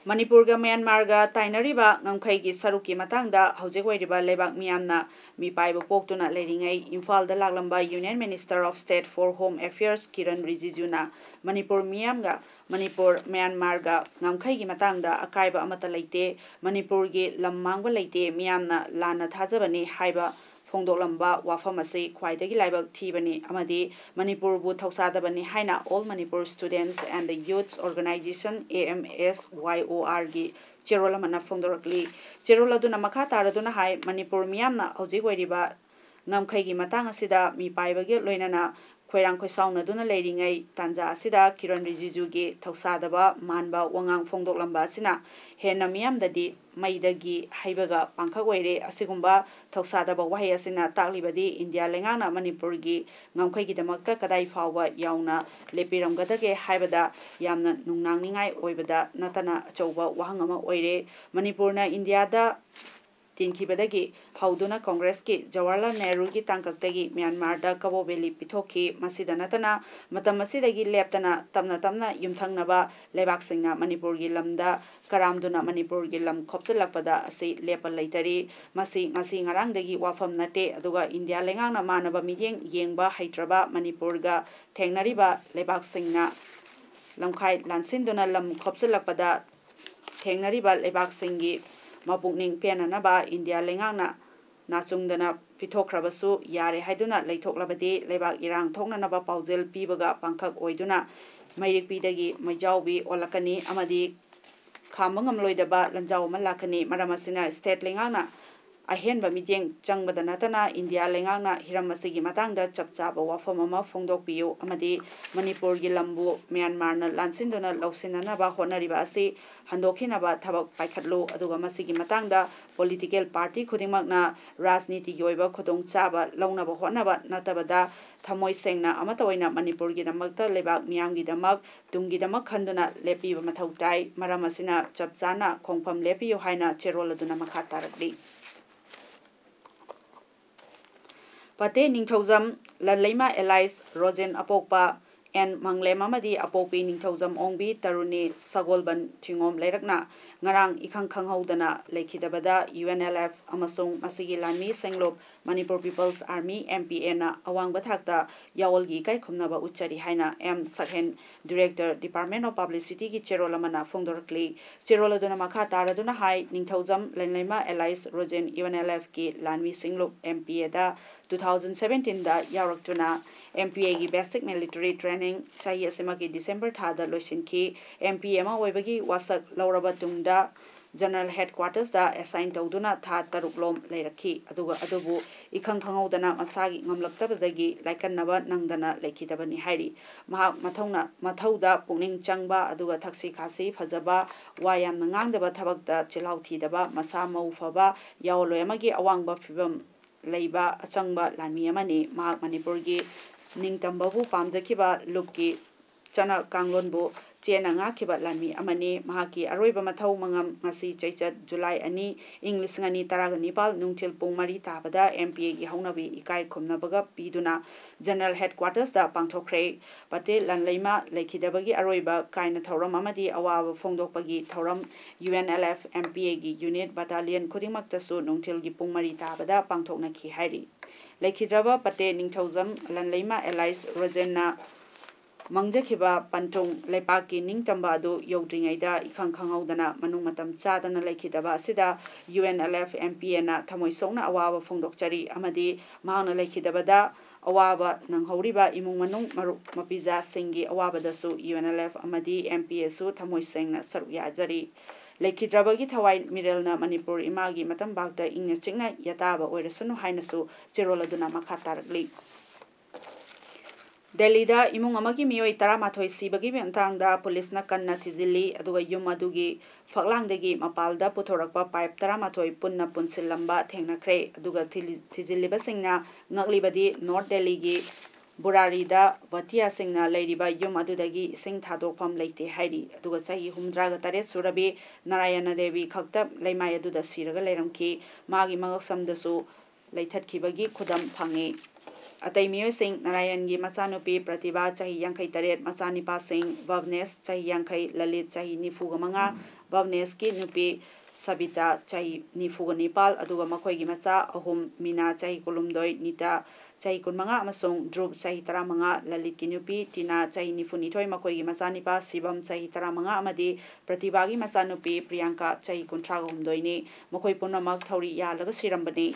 ꯃꯅꯤꯄꯨꯔꯒ ꯃ꯭ꯌꯥꯟꯃꯥꯔꯒ ꯇꯥꯏꯅꯔꯤꯕ ꯉꯝꯈꯩꯒꯤ ꯁꯔꯨꯛꯀꯤ ꯃꯇꯥꯡꯗ ꯍꯧꯖꯤꯛ ꯑꯣꯏꯔꯤꯕ ꯂꯩꯕꯥꯛ ꯃꯤꯌꯥꯝꯅ ꯃꯤꯄꯥꯏꯕ ꯄꯣꯛꯇꯨꯅ ꯂꯩꯔꯤꯉꯩ ꯏꯝꯐꯥꯜꯗ ꯂꯥꯛꯂꯝꯕ Union Minister of State for Home Affairs Kiran ꯔꯤꯖꯤꯖꯨꯅ Manipur ꯃꯤꯌꯥꯝꯒ Manipur ꯃ꯭ꯌꯥꯟꯃꯥꯔꯒ ꯉꯝꯈꯩꯒꯤ ꯃꯇꯥꯡꯗ ꯑꯀꯥꯏꯕ ꯑꯃꯠꯇ ꯂꯩꯇꯦ, ꯃꯅꯤꯄꯨꯔꯒꯤ ꯂꯝ ꯃꯥꯡꯕ ꯂꯩꯇꯦ, ꯃꯤꯌꯥꯝꯅ ꯂꯥꯟꯅ ꯊꯥꯖꯕꯅꯤ ꯍꯥꯏꯕ ꯐꯣꯡꯗꯣꯛꯂꯝꯕ ꯋꯥꯐꯝ ꯑꯁꯤ ꯈ꯭ꯋꯥꯏꯗꯒꯤ ꯂꯥꯏꯕꯛ ꯊꯤꯕꯅꯤ ꯑꯃꯗꯤ ꯃꯅꯤꯄꯨꯔꯕꯨ ꯊꯧꯁꯥꯗꯕꯅꯤ ꯍꯥꯏꯅ All Manipur Students and Youths Organization, A M S Y O R ꯒꯤ ꯆꯦꯔꯣꯜ ꯑꯃꯅ ꯐꯣꯡꯗꯣꯔꯛꯂꯤ꯫ ꯆꯦꯔꯣꯜ ꯑꯗꯨꯅ ꯃꯈꯥ ꯇꯥꯔꯗꯨꯅ ꯍꯥꯏ, ꯃꯅꯤꯄꯨꯔ ꯃꯤꯌꯥꯝꯅ ꯍꯧꯖꯤꯛ ꯑꯣꯏꯔꯤꯕ ꯉꯝꯈꯩꯒꯤ ꯃꯇꯥꯡ ꯑꯁꯤꯗ ꯃꯤꯄꯥꯏꯕꯒ ꯂꯣꯏꯅꯅ ꯈꯣꯏꯔꯥꯡ ꯈꯣꯏꯁꯥꯎꯅꯗꯨꯅ ꯂꯩꯔꯤꯉꯩ ꯇꯥꯟꯖꯥ ꯑꯁꯤꯗ ꯀꯤꯔꯟ ꯔꯤꯖꯤꯖꯨꯒꯤ ꯊꯧꯁꯥꯗꯕ ꯃꯥꯟꯕ ꯋꯥꯉꯥꯡ ꯐꯣꯡꯗꯣꯛꯂꯝꯕ ꯑꯁꯤꯅ ꯍꯦꯟꯅ ꯃꯤꯌꯥꯝꯗꯗꯤ ꯃꯩꯗꯒꯤ ꯍꯩꯕꯒ ꯄꯥꯡꯈꯛ ꯑꯣꯏꯔꯦ꯫ ꯑꯁꯤꯒꯨꯝꯕ ꯊꯧꯁꯥꯗꯕ ꯋꯥꯍꯩ ꯑꯁꯤꯅ ꯇꯥꯛꯂꯤꯕꯗꯤ ꯏꯟꯗꯤꯌꯥ ꯂꯩꯉꯥꯛꯅ ꯃꯅꯤꯄꯨꯔꯒꯤ ꯉꯝꯈꯩꯒꯤꯗꯃꯛꯇ ꯀꯗꯥꯏ ꯐꯥꯎꯕ ꯌꯥꯎꯅ ꯂꯦꯞꯄꯤꯔꯝꯒꯗꯒꯦ ꯍꯥꯏꯕꯗ ꯌꯥꯝꯅ ꯅꯨꯡꯅꯥꯡꯅꯤꯡꯉꯥꯏ ꯑꯣꯏꯕꯗ ꯅꯠꯇꯅ ꯑꯆꯧꯕ ꯋꯥꯍꯪ ꯑꯃ ꯑꯣꯏꯔꯦ꯫ ꯃꯅꯤꯄꯨꯔꯅ ꯏꯟꯗꯤꯌꯥꯗ ꯇꯤꯟꯈꯤꯕꯗꯒꯤ ꯍꯧꯗꯨꯅ ꯀꯣꯡꯒ꯭ꯔꯦꯁꯀꯤ ꯖꯋꯥꯍꯔꯂꯥꯜ ꯅꯦꯍꯔꯨꯒꯤ ꯇꯥꯡꯀꯛꯇꯒꯤ ꯃ꯭ꯌꯥꯟꯃꯥꯔꯗ ꯀꯕꯣ ꯚꯦꯂꯤ ꯄꯤꯊꯣꯛꯈꯤ꯫ ꯃꯁꯤꯗ ꯅꯠꯇꯅ ꯃꯇꯝ ꯑꯁꯤꯗꯒꯤ ꯂꯦꯞꯇꯅ ꯇꯞꯅ ꯇꯞꯅ ꯌꯨꯝꯊꯪꯅꯕ ꯂꯩꯕꯥꯛꯁꯤꯡꯅ ꯃꯅꯤꯄꯨꯔꯒꯤ ꯂꯝꯗ ꯀꯔꯥꯝꯗꯨꯅ ꯃꯅꯤꯄꯨꯔꯒꯤ ꯂꯝ ꯈꯣꯞꯆꯤꯜꯂꯛꯄꯗ ꯑꯁꯤ ꯂꯦꯞꯄ ꯂꯩꯇꯔꯤ꯫ ꯃꯁꯤ ꯉꯁꯤ ꯉꯔꯥꯡꯗꯒꯤ ꯋꯥꯐꯝ ꯅꯠꯇꯦ, ꯑꯗꯨꯒ ꯏꯟꯗꯤꯌꯥ ꯂꯩꯉꯥꯛꯅ ꯃꯥꯟꯅꯕ ꯃꯤꯠꯌꯦꯡ ꯌꯦꯡꯕ ꯍꯩꯇ꯭ꯔꯕ ꯃꯅꯤꯄꯨꯔꯒ ꯊꯦꯡꯅꯔꯤꯕ ꯂꯩꯕꯥꯛꯁꯤꯡꯅ ꯂꯝꯈꯥꯏ ꯂꯥꯟꯁꯤꯟꯗꯨꯅ ꯂꯝ ꯈꯣꯞꯆꯤꯜꯂꯛꯄꯗ ꯊꯦꯡꯅꯔꯤꯕ ꯂꯩꯕꯥꯛꯁꯤꯡꯒꯤ ꯃꯄꯨꯛꯅꯤꯡ ꯄꯦꯟꯅꯅꯕ ꯏꯟꯗꯤꯌꯥ ꯂꯩꯉꯥꯛꯅ ꯅꯥꯆꯨꯡꯗꯅ ꯄꯤꯊꯣꯛꯈ꯭ꯔꯕꯁꯨ ꯌꯥꯔꯦ ꯍꯥꯏꯗꯨꯅ ꯂꯩꯊꯣꯛꯂꯕꯗꯤ ꯂꯩꯕꯥꯛ ꯏꯔꯥꯡ ꯊꯣꯛꯅꯅꯕ ꯄꯥꯎꯖꯦꯜ ꯄꯤꯕꯒ ꯄꯥꯡꯈꯛ ꯑꯣꯏꯗꯨꯅ ꯃꯩꯔꯤꯛꯄꯤꯗꯒꯤ ꯃꯩꯖꯥꯎꯕꯤ ꯑꯣꯜꯂꯛꯀꯅꯤ ꯑꯃꯗꯤ ꯈꯥꯝꯕ ꯉꯝꯂꯣꯏꯗꯕ ꯂꯥꯟꯖꯥꯎ ꯑꯃ ꯂꯥꯛꯀꯅꯤ꯫ ꯃꯔꯝ ꯑꯁꯤꯅ state ꯂꯩꯉꯥꯛꯅ ꯑꯍꯦꯟꯕ ꯃꯤꯠꯌꯦꯡ ꯆꯪꯕꯗ ꯅꯠꯇꯅ ꯏꯟꯗꯤꯌꯥ ꯂꯩꯉꯥꯛꯅ ꯍꯤꯔꯝ ꯑꯁꯤꯒꯤ ꯃꯇꯥꯡꯗ ꯆꯞ ꯆꯥꯕ ꯋꯥꯐꯝ ꯑꯃ ꯐꯣꯡꯗꯣꯛꯄꯤꯌꯨ ꯑꯃꯗꯤ ꯃꯅꯤꯄꯨꯔꯒꯤ ꯂꯝꯕꯨ ꯃ꯭ꯌꯥꯟꯃꯥꯔꯅ ꯂꯥꯟꯁꯤꯟꯗꯨꯅ ꯂꯧꯁꯤꯟꯅꯅꯕ ꯍꯣꯠꯅꯔꯤꯕ ꯑꯁꯤ ꯍꯟꯗꯣꯛꯈꯤꯅꯕ ꯊꯕꯛ ꯄꯥꯏꯈꯠꯂꯨ, ꯑꯗꯨꯒ ꯃꯁꯤꯒꯤ ꯃꯇꯥꯡꯗ political party ꯈꯨꯗꯤꯡꯃꯛꯅ ꯔꯥꯖꯅꯤꯇꯤꯒꯤ ꯑꯣꯏꯕ ꯈꯨꯗꯣꯡꯆꯥꯕ ꯂꯧꯅꯕ ꯍꯣꯠꯅꯕ ꯅꯠꯇꯕꯗ ꯊꯃꯣꯏ ꯁꯦꯡꯅ ꯑꯃꯠꯇ ꯑꯣꯏꯅ ꯃꯅꯤꯄꯨꯔꯒꯤꯗꯃꯛꯇ ꯂꯩꯕꯥꯛ ꯃꯤꯌꯥꯝꯒꯤꯗꯃꯛ ꯇꯨꯡꯒꯤꯗꯃꯛ ꯈꯟꯗꯨꯅ ꯂꯦꯞꯄꯤꯕ ꯃꯊꯧ ꯇꯥꯏ꯫ ꯃꯔꯝ ꯑꯁꯤꯅ ꯆꯞ ꯆꯥꯅ ꯈꯣꯡꯐꯝ ꯂꯦꯞꯄꯤꯌꯨ ꯍꯥꯏꯅ ꯆꯦꯔꯣꯜ ꯑꯗꯨꯅ ꯃꯈꯥ ꯇꯥꯔꯛꯂꯤ꯫ ꯄꯇꯦ ꯅꯤꯡꯊꯧꯖꯝ, ꯂꯟꯂꯩꯃ ꯑꯦꯂꯥꯏꯁ ꯔꯣꯖꯦꯟ ꯑꯄꯣꯛꯄ ꯑꯦꯟ ꯃꯪꯂꯦꯝ ꯑꯃꯗꯤ ꯑꯄꯣꯛꯄꯤ ꯅꯤꯡꯊꯧꯖꯝ ꯑꯣꯡꯕꯤ ꯇꯔꯨꯅꯤ ꯁꯒꯣꯜꯕꯟ ꯆꯤꯡꯉꯣꯝ ꯂꯩꯔꯛꯅ ꯉꯔꯥꯡ ꯏꯈꯪ ꯈꯪꯍꯧꯗꯅ ꯂꯩꯈꯤꯗꯕꯗ UNLF ꯑꯃꯁꯨꯡ ꯃꯁꯤꯒꯤ ꯂꯥꯟꯃꯤ ꯁꯦꯡꯂꯨꯞ Manipur People's Army, MPAꯅ ꯑꯋꯥꯡꯕ ꯊꯥꯛꯇ ꯌꯥꯑꯣꯜꯒꯤ ꯏꯀꯥꯏ ꯈꯨꯝꯅꯕ ꯎꯠꯆꯔꯤ ꯍꯥꯏꯅ ꯑꯦꯝ ꯁꯛꯍꯦꯟ, Director, Department of Publicityꯒꯤ ꯆꯦꯔꯣꯜ ꯑꯃꯅ ꯐꯣꯡꯗꯣꯔꯛꯂꯤ꯫ ꯆꯦꯔꯣꯜ ꯑꯗꯨꯅ ꯃꯈꯥ ꯇꯥꯔꯗꯨꯅ ꯍꯥꯏ, ꯅꯤꯡꯊꯧꯖꯝ ꯂꯟꯂꯩꯃ ꯑꯦꯂꯥꯏꯁ ꯔꯣꯖꯦꯟ UNLFꯀꯤ ꯂꯥꯟꯃꯤ ꯁꯦꯡꯂꯨꯞ MPAꯗ two thousand seventeenꯗ ꯌꯥꯎꯔꯛꯇꯨꯅ MPAꯒꯤ basic military training ꯆꯍꯤ ꯑꯁꯤꯃꯛꯀꯤ December ꯊꯥꯗ ꯂꯣꯏꯁꯤꯟꯈꯤ꯫ MPA ꯑꯃ ꯑꯣꯏꯕꯒꯤ ꯋꯥꯁꯛ ꯂꯧꯔꯕ ꯇꯨꯡꯗ General Headquartersꯇ assign ꯇꯧꯗꯨꯅ ꯊꯥ ꯇꯔꯨꯛ ꯂꯣꯝ ꯂꯩꯔꯛꯈꯤ꯫ ꯑꯗꯨꯒ ꯑꯗꯨꯕꯨ ꯏꯈꯪ ꯈꯪꯍꯧꯗꯅ ꯃꯁꯥꯒꯤ ꯉꯝꯂꯛꯇꯕꯗꯒꯤ ꯂꯥꯏꯀꯠꯅꯕ ꯅꯪꯗꯅ ꯂꯩꯈꯤꯗꯕꯅꯤ ꯍꯥꯏꯔꯤ꯫ ꯃꯍꯥꯛ ꯃꯊꯧꯅ-, ꯃꯊꯧꯗ ꯄꯨꯛꯅꯤꯡ ꯆꯪꯕ, ꯑꯗꯨꯒ ꯊꯛꯁꯤ ꯈꯥꯁꯤ ꯐꯖꯕ, ꯋꯥ ꯌꯥꯝꯅ ꯉꯥꯡꯗꯕ, ꯊꯕꯛꯇ ꯆꯤꯜꯍꯥꯎ ꯊꯤꯗꯕ, ꯃꯁꯥ ꯃꯎ ꯐꯕ, ꯌꯥꯑꯣꯜꯂꯣꯏ ꯑꯃꯒꯤ ꯑꯋꯥꯡꯕ ꯐꯤꯕꯝ ꯂꯩꯕ ꯑꯆꯪꯕ ꯂꯥꯟꯃꯤ ꯑꯃꯅꯤ꯫ ꯃꯍꯥꯛ ꯃꯅꯤꯄꯨꯔꯒꯤ ꯅꯤꯡꯇꯝꯕꯕꯨ ꯄꯥꯝꯖꯈꯤꯕ ꯂꯨꯞꯀꯤ ꯆꯠꯅ ꯀꯥꯡꯂꯣꯟꯕꯨ ꯆꯦꯠꯅ ꯉꯥꯛꯈꯤꯕ ꯂꯥꯟꯃꯤ ꯑꯃꯅꯤ꯫ ꯃꯍꯥꯛꯀꯤ ꯑꯔꯣꯏꯕ ꯃꯊꯧ ꯃꯉꯝ ꯉꯁꯤ ꯆꯩꯆꯠ, July ꯑꯅꯤ, ꯏꯪ ꯂꯤꯁꯤꯡ ꯑꯅꯤ ꯇꯔꯥꯒ ꯅꯤꯄꯥꯜ ꯅꯨꯡꯊꯤꯜ ꯄꯨꯡ ꯃꯔꯤ ꯇꯥꯕꯗ MPAꯒꯤ ꯍꯧꯅꯕꯤ ꯏꯀꯥꯏ ꯈꯨꯝꯅꯕꯒ ꯄꯤꯗꯨꯅ General Headquartersꯇ ꯄꯥꯡꯊꯣꯛꯈ꯭ꯔꯦ꯫ ꯄꯇꯦꯜ ꯂꯟꯂꯩꯃ ꯂꯩꯈꯤꯗꯕꯒꯤ ꯑꯔꯣꯏꯕ ꯀꯥꯏꯅ ꯊꯧꯔꯝ ꯑꯃꯗꯤ ꯑꯋꯥꯕ ꯐꯣꯡꯗꯣꯛꯄꯒꯤ ꯊꯧꯔꯝ UNLF MPAꯒꯤ unit battalion ꯈꯨꯗꯤꯡꯃꯛꯇꯁꯨ ꯅꯨꯡꯊꯤꯜꯒꯤ ꯄꯨꯡ ꯃꯔꯤ ꯇꯥꯕꯗ ꯄꯥꯡꯊꯣꯛꯅꯈꯤ ꯍꯥꯏꯔꯤ꯫ ꯂꯩꯈꯤꯗ꯭ꯔꯕ ꯄꯇꯦꯜ ꯅꯤꯡꯊꯧꯖꯝ ꯂꯟꯂꯩꯃ ꯑꯦꯂꯥꯏꯁ ꯔꯣꯖꯦꯟꯅ ꯃꯥꯡꯖꯈꯤꯕ ꯄꯟꯇꯨꯡ ꯂꯩꯄꯥꯛꯀꯤ ꯅꯤꯡꯇꯝꯕ ꯑꯗꯨ ꯌꯧꯗ꯭ꯔꯤꯉꯩꯗ ꯏꯈꯪ ꯈꯪꯍꯧꯗꯅ ꯃꯅꯨꯡ ꯃꯇꯝ ꯆꯥꯗꯅ ꯂꯩꯈꯤꯗꯕ ꯑꯁꯤꯗ UNLF MPAꯅ ꯊꯃꯣꯏ ꯁꯣꯛꯅ ꯑꯋꯥꯕ ꯐꯣꯡꯗꯣꯛꯆꯔꯤ ꯑꯃꯗꯤ ꯃꯍꯥꯛꯅ ꯂꯩꯈꯤꯗꯕꯗ ꯑꯋꯥꯕ ꯅꯪꯍꯧꯔꯤꯕ ꯏꯃꯨꯡ ꯃꯅꯨꯡ ꯃꯔꯨꯞ ꯃꯄꯤꯖꯥꯁꯤꯡꯒꯤ ꯑꯋꯥꯕꯗꯁꯨ UNLF ꯑꯃꯗꯤ MPAꯁꯨ ꯊꯃꯣꯏ ꯁꯦꯡꯅ ꯁꯔꯨꯛ ꯌꯥꯖꯔꯤ꯫ ꯂꯩꯈꯤꯗ꯭ꯔꯕꯒꯤ ꯊꯋꯥꯏ ꯃꯤꯔꯦꯜꯅ ꯃꯅꯤꯄꯨꯔ ꯏꯃꯥꯒꯤ ꯃꯇꯝꯕꯥꯛꯇ ꯏꯪꯅ ꯆꯤꯛꯅ ꯌꯥꯇꯥꯕ ꯑꯣꯏꯔꯁꯅꯨ ꯍꯥꯏꯅꯁꯨ ꯆꯦꯔꯣꯜ ꯑꯗꯨꯅ ꯃꯈꯥ ꯇꯥꯔꯛꯂꯤ꯫ ꯗꯦꯜꯂꯤꯗ ꯏꯃꯨꯡ ꯑꯃꯒꯤ ꯃꯤꯑꯣꯏ ꯇꯔꯥꯃꯥꯊꯣꯏ ꯁꯤꯕꯒꯤ ꯃꯇꯥꯡꯗ ꯄꯨꯂꯤꯁꯅ ꯀꯟꯅ ꯊꯤꯖꯤꯜꯂꯤ, ꯑꯗꯨꯒ ꯌꯨꯝ ꯑꯗꯨꯒꯤ ꯐꯛꯂꯥꯡꯗꯒꯤ ꯃꯄꯥꯜꯗ ꯄꯨꯊꯣꯔꯛꯄ ꯄꯥꯏꯞ ꯇꯔꯥꯃꯥꯊꯣꯏ ꯄꯨꯟꯅ ꯄꯨꯟꯁꯤꯜꯂꯝꯕ ꯊꯦꯡꯅꯈ꯭ꯔꯦ꯫ ꯑꯗꯨꯒ ꯊꯤꯖꯤ-, ꯊꯤꯖꯤꯜꯂꯤꯕꯁꯤꯡꯅ ꯉꯛꯂꯤꯕꯗꯤ ꯅꯣꯔꯠ ꯗꯦꯜꯂꯤꯒꯤ ꯕꯨꯔꯥꯔꯤꯗ ꯚꯇꯤꯌꯥꯁꯤꯡꯅ ꯂꯩꯔꯤꯕ ꯌꯨꯝ ꯑꯗꯨꯗꯒꯤ ꯏꯁꯤꯡ ꯊꯥꯗꯣꯛꯐꯝ ꯂꯩꯇꯦ ꯍꯥꯏꯔꯤ꯫ ꯑꯗꯨꯒ ꯆꯍꯤ ꯍꯨꯝꯗ꯭ꯔꯥꯒ ꯇꯔꯦꯠ ꯁꯨꯔꯕꯤ ꯅꯥꯔꯥꯌꯅ ꯗꯦꯕꯤ ꯈꯛꯇ ꯂꯩꯃꯥꯏ ꯑꯗꯨꯗ ꯁꯤꯔꯒ ꯂꯩꯔꯝꯈꯤ꯫ ꯃꯥꯒꯤ ꯃꯉꯛꯁꯝꯗꯁꯨ ꯂꯩꯊꯠꯈꯤꯕꯒꯤ ꯈꯨꯗꯝ ꯐꯪꯉꯤ꯫ ꯑꯇꯩ ꯃꯤꯑꯣꯏꯁꯤꯡ: ꯅꯥꯔꯥꯌꯟꯒꯤ ꯃꯆꯥꯅꯨꯄꯤ ꯄ꯭ꯔꯇꯤꯚꯥ, ꯆꯍꯤ ꯌꯥꯡꯈꯩ ꯇꯔꯦꯠ, ꯃꯆꯥꯅꯤꯄꯥꯁꯤꯡ: ꯚꯕꯅꯦꯁ, ꯆꯍꯤ ꯌꯥꯡꯈꯩ, ꯂꯂꯤꯠ, ꯆꯍꯤ ꯅꯤꯐꯨꯒ ꯃꯉꯥ, ꯚꯕꯅꯦꯁꯀꯤ ꯅꯨꯄꯤ ꯁꯕꯤꯇꯥ, ꯆꯍꯤ ꯅꯤꯐꯨꯒ ꯅꯤꯄꯥꯜ, ꯑꯗꯨꯒ ꯃꯈꯣꯏꯒꯤ ꯃꯆꯥ ꯑꯍꯨꯝ: ꯃꯤꯅꯥ, ꯆꯍꯤ ꯀꯨꯟꯍꯨꯝꯗꯣꯏ, ꯅꯤꯇꯥ, ꯆꯍꯤ ꯀꯨꯟꯃꯉꯥ, ꯑꯃꯁꯨꯡ ꯙ꯭ꯔꯨꯕ, ꯆꯍꯤ ꯇꯔꯥꯃꯉꯥ꯫ ꯂꯂꯤꯠꯀꯤ ꯅꯨꯄꯤ ꯇꯤꯅꯥ, ꯆꯍꯤ ꯅꯤꯐꯨꯅꯤꯊꯣꯏ, ꯃꯈꯣꯏꯒꯤ ꯃꯆꯥꯅꯤꯄꯥ ꯁꯤꯕꯝ, ꯆꯍꯤ ꯇꯔꯥꯃꯉꯥ, ꯑꯃꯗꯤ ꯄ꯭ꯔꯇꯤꯚꯥꯒꯤ ꯃꯆꯥꯅꯨꯄꯤ ꯄ꯭ꯔꯤꯌꯥꯡꯀꯥ, ꯆꯍꯤ ꯀꯨꯟꯊ꯭ꯔꯥꯒ ꯍꯨꯝꯗꯣꯏꯅꯤ꯫ ꯃꯈꯣꯏ ꯄꯨꯝꯅꯃꯛ ꯊꯧꯔꯤ ꯌꯥꯜꯂꯒ ꯁꯤꯔꯝꯕꯅꯤ꯫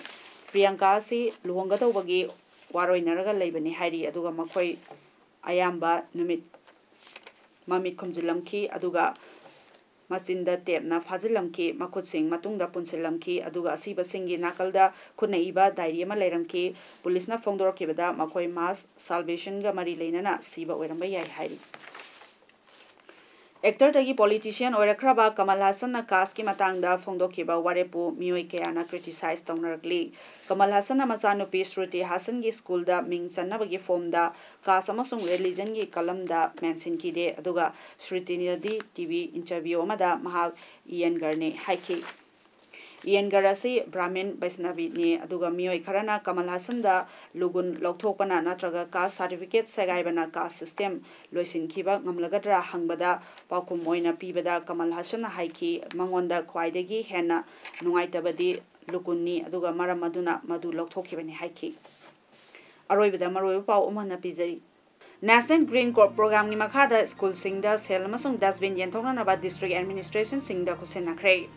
ꯄ꯭ꯔꯤꯌꯥꯡꯀꯥ ꯑꯁꯤ ꯂꯨꯍꯣꯡꯒꯗꯧꯕꯒꯤ ꯋꯥꯔꯣꯏꯅꯔꯒ ꯂꯩꯕꯅꯤ ꯍꯥꯏꯔꯤ, ꯑꯗꯨꯒ ꯃꯈꯣꯏ ꯑꯌꯥꯝꯕ ꯅꯨꯃꯤꯠ ꯃꯃꯤꯠ ꯈꯨꯝꯖꯤꯜꯂꯝꯈꯤ, ꯑꯗꯨꯒ ꯃꯆꯤꯟꯗ ꯇꯦꯞꯅ ꯐꯥꯖꯤꯜꯂꯝꯈꯤ, ꯃꯈꯨꯠꯁꯤꯡ ꯃꯇꯨꯡꯗ ꯄꯨꯟꯁꯤꯜꯂꯝꯈꯤ, ꯑꯗꯨꯒ ꯑꯁꯤꯕꯁꯤꯡꯒꯤ ꯅꯥꯀꯜꯗ ꯈꯨꯠꯅ ꯏꯕ ꯗꯥꯏꯔꯤ ꯑꯃ ꯂꯩꯔꯝꯈꯤ꯫ ꯄꯨꯂꯤꯁꯅ ꯐꯣꯡꯗꯣꯔꯛꯈꯤꯕꯗ ꯃꯈꯣꯏ ꯃꯥꯁ ꯁꯥꯜꯕꯦꯁꯟꯒ ꯃꯔꯤ ꯂꯩꯅꯅ ꯁꯤꯕ ꯑꯣꯏꯔꯝꯕ ꯌꯥꯏ ꯍꯥꯏꯔꯤ꯫ ꯑꯦꯛꯇꯔꯗꯒꯤ ꯄꯣꯂꯤꯇꯤꯁꯤꯌꯟ ꯑꯣꯏꯔꯛꯈ꯭ꯔꯕ ꯀꯃꯜ ꯍꯥꯁꯟꯅ ꯀꯥꯁꯀꯤ ꯃꯇꯥꯡꯗ ꯐꯣꯡꯗꯣꯛꯈꯤꯕ ꯋꯥꯔꯦꯞꯄꯨ ꯃꯤꯑꯣꯏ ꯀꯌꯥꯅ ꯀ꯭ꯔꯤꯇꯤꯁꯥꯏꯖ ꯇꯧꯅꯔꯛꯂꯤ꯫ ꯀꯃꯜ ꯍꯥꯁꯟꯅ ꯃꯆꯥꯅꯨꯄꯤ ꯁ꯭ꯔꯨꯇꯤ ꯍꯥꯁꯟꯒꯤ ꯁ꯭ꯀꯨꯜꯗ ꯃꯤꯡ ꯆꯟꯅꯕꯒꯤ ꯐꯣꯝꯗ ꯀꯥꯁ ꯑꯃꯁꯨꯡ ꯔꯤꯂꯤꯖꯟꯒꯤ ꯀꯂꯝꯗ ꯃꯦꯟꯁꯤꯟꯈꯤꯗꯦ, ꯑꯗꯨꯒ ꯁ꯭ꯔꯨꯇꯤꯅꯗꯤ ꯇꯤꯚꯤ ꯏꯟꯇꯔꯚ꯭ꯌꯨ ꯑꯃꯗ ꯃꯍꯥꯛ ꯏꯌꯦꯟꯒꯔꯅꯤ ꯍꯥꯏꯈꯤ꯫ ꯏꯌꯦꯟꯒꯔ ꯑꯁꯤ ꯕ꯭ꯔꯥꯍꯃꯤꯟ ꯕꯩꯁꯅꯕꯤꯅꯤ, ꯑꯗꯨꯒ ꯃꯤꯑꯣꯏ ꯈꯔꯅ ꯀꯃꯜ ꯍꯥꯁꯟꯗ ꯂꯨꯒꯨꯟ ꯂꯧꯊꯣꯛꯄꯅ ꯅꯠꯇ꯭ꯔꯒ ꯀꯥꯁ ꯁꯥꯔꯇꯤꯐꯤꯀꯦꯠ ꯁꯦꯒꯥꯏꯕꯅ ꯀꯥꯁ ꯁꯤꯁꯇꯦꯝ ꯂꯣꯏꯁꯤꯟꯈꯤꯕ ꯉꯝꯂꯒꯗ꯭ꯔꯥ ꯍꯪꯕꯗ ꯄꯥꯎꯈꯨꯝ ꯑꯣꯏꯅ ꯄꯤꯕꯗ ꯀꯃꯜ ꯍꯥꯁꯟꯅ ꯍꯥꯏꯈꯤ, ꯃꯉꯣꯟꯗ ꯈ꯭ꯋꯥꯏꯗꯒꯤ ꯍꯦꯟꯅ ꯅꯨꯡꯉꯥꯏꯇꯕꯗꯤ ꯂꯨꯒꯨꯟꯅꯤ, ꯑꯗꯨꯒ ꯃꯔꯝ ꯑꯗꯨꯅ ꯃꯗꯨ ꯂꯧꯊꯣꯛꯈꯤꯕꯅꯤ ꯍꯥꯏꯈꯤ꯫ ꯑꯔꯣꯏꯕꯗ ꯃꯔꯨꯑꯣꯏꯕ ꯄꯥꯎ ꯑꯃꯨꯛ ꯍꯟꯅ ꯄꯤꯖꯔꯤ꯫ National Green Crop Programꯒꯤ ꯃꯈꯥꯗ ꯁ꯭ꯀꯨꯜꯁꯤꯡꯗ ꯁꯦꯜ ꯑꯃꯁꯨꯡ ꯗꯁꯕꯤꯟ ꯌꯦꯟꯊꯣꯛꯅꯅꯕ ꯗꯤꯁꯇ꯭ꯔꯤꯛ ꯑꯦꯗꯃꯤꯅꯤꯁꯇ꯭ꯔꯦꯁꯟꯁꯤꯡꯗ ꯈꯨꯠꯁꯤꯟꯅꯈ꯭ꯔꯦ꯫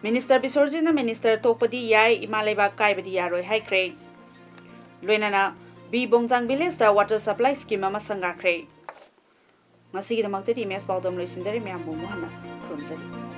ꯃꯤꯅꯤꯁꯇꯔ ꯕꯤꯁ꯭ꯋꯔꯖꯤꯠꯅ ꯃꯤꯅꯤꯁꯇꯔ ꯇꯣꯛꯄꯗꯤ ꯌꯥꯏ, ꯏꯃꯥ ꯂꯩꯕꯥꯛ ꯀꯥꯏꯕꯗꯤ ꯌꯥꯔꯣꯏ ꯍꯥꯏꯈ꯭ꯔꯦ꯫ ꯂꯣꯏꯅꯅ ꯕꯤ ꯕꯣꯡꯖꯥꯡ ꯚꯤꯂꯦꯖꯇ ꯋꯥꯇꯔ ꯁꯄ꯭ꯂꯥꯏ ꯁ꯭ꯀꯤꯝ ꯑꯃ ꯁꯪꯒꯥꯈ꯭ꯔꯦ꯫ ꯉꯁꯤꯒꯤꯗꯃꯛꯇꯗꯤ ꯃꯦꯁ ꯄꯥꯎꯗꯝ ꯂꯣꯏꯁꯤꯟꯖꯔꯦ꯫ ꯃꯌꯥꯝꯕꯨ ꯑꯃꯨꯛ ꯍꯟꯅ ꯈꯨꯔꯨꯝꯖꯔꯤ꯫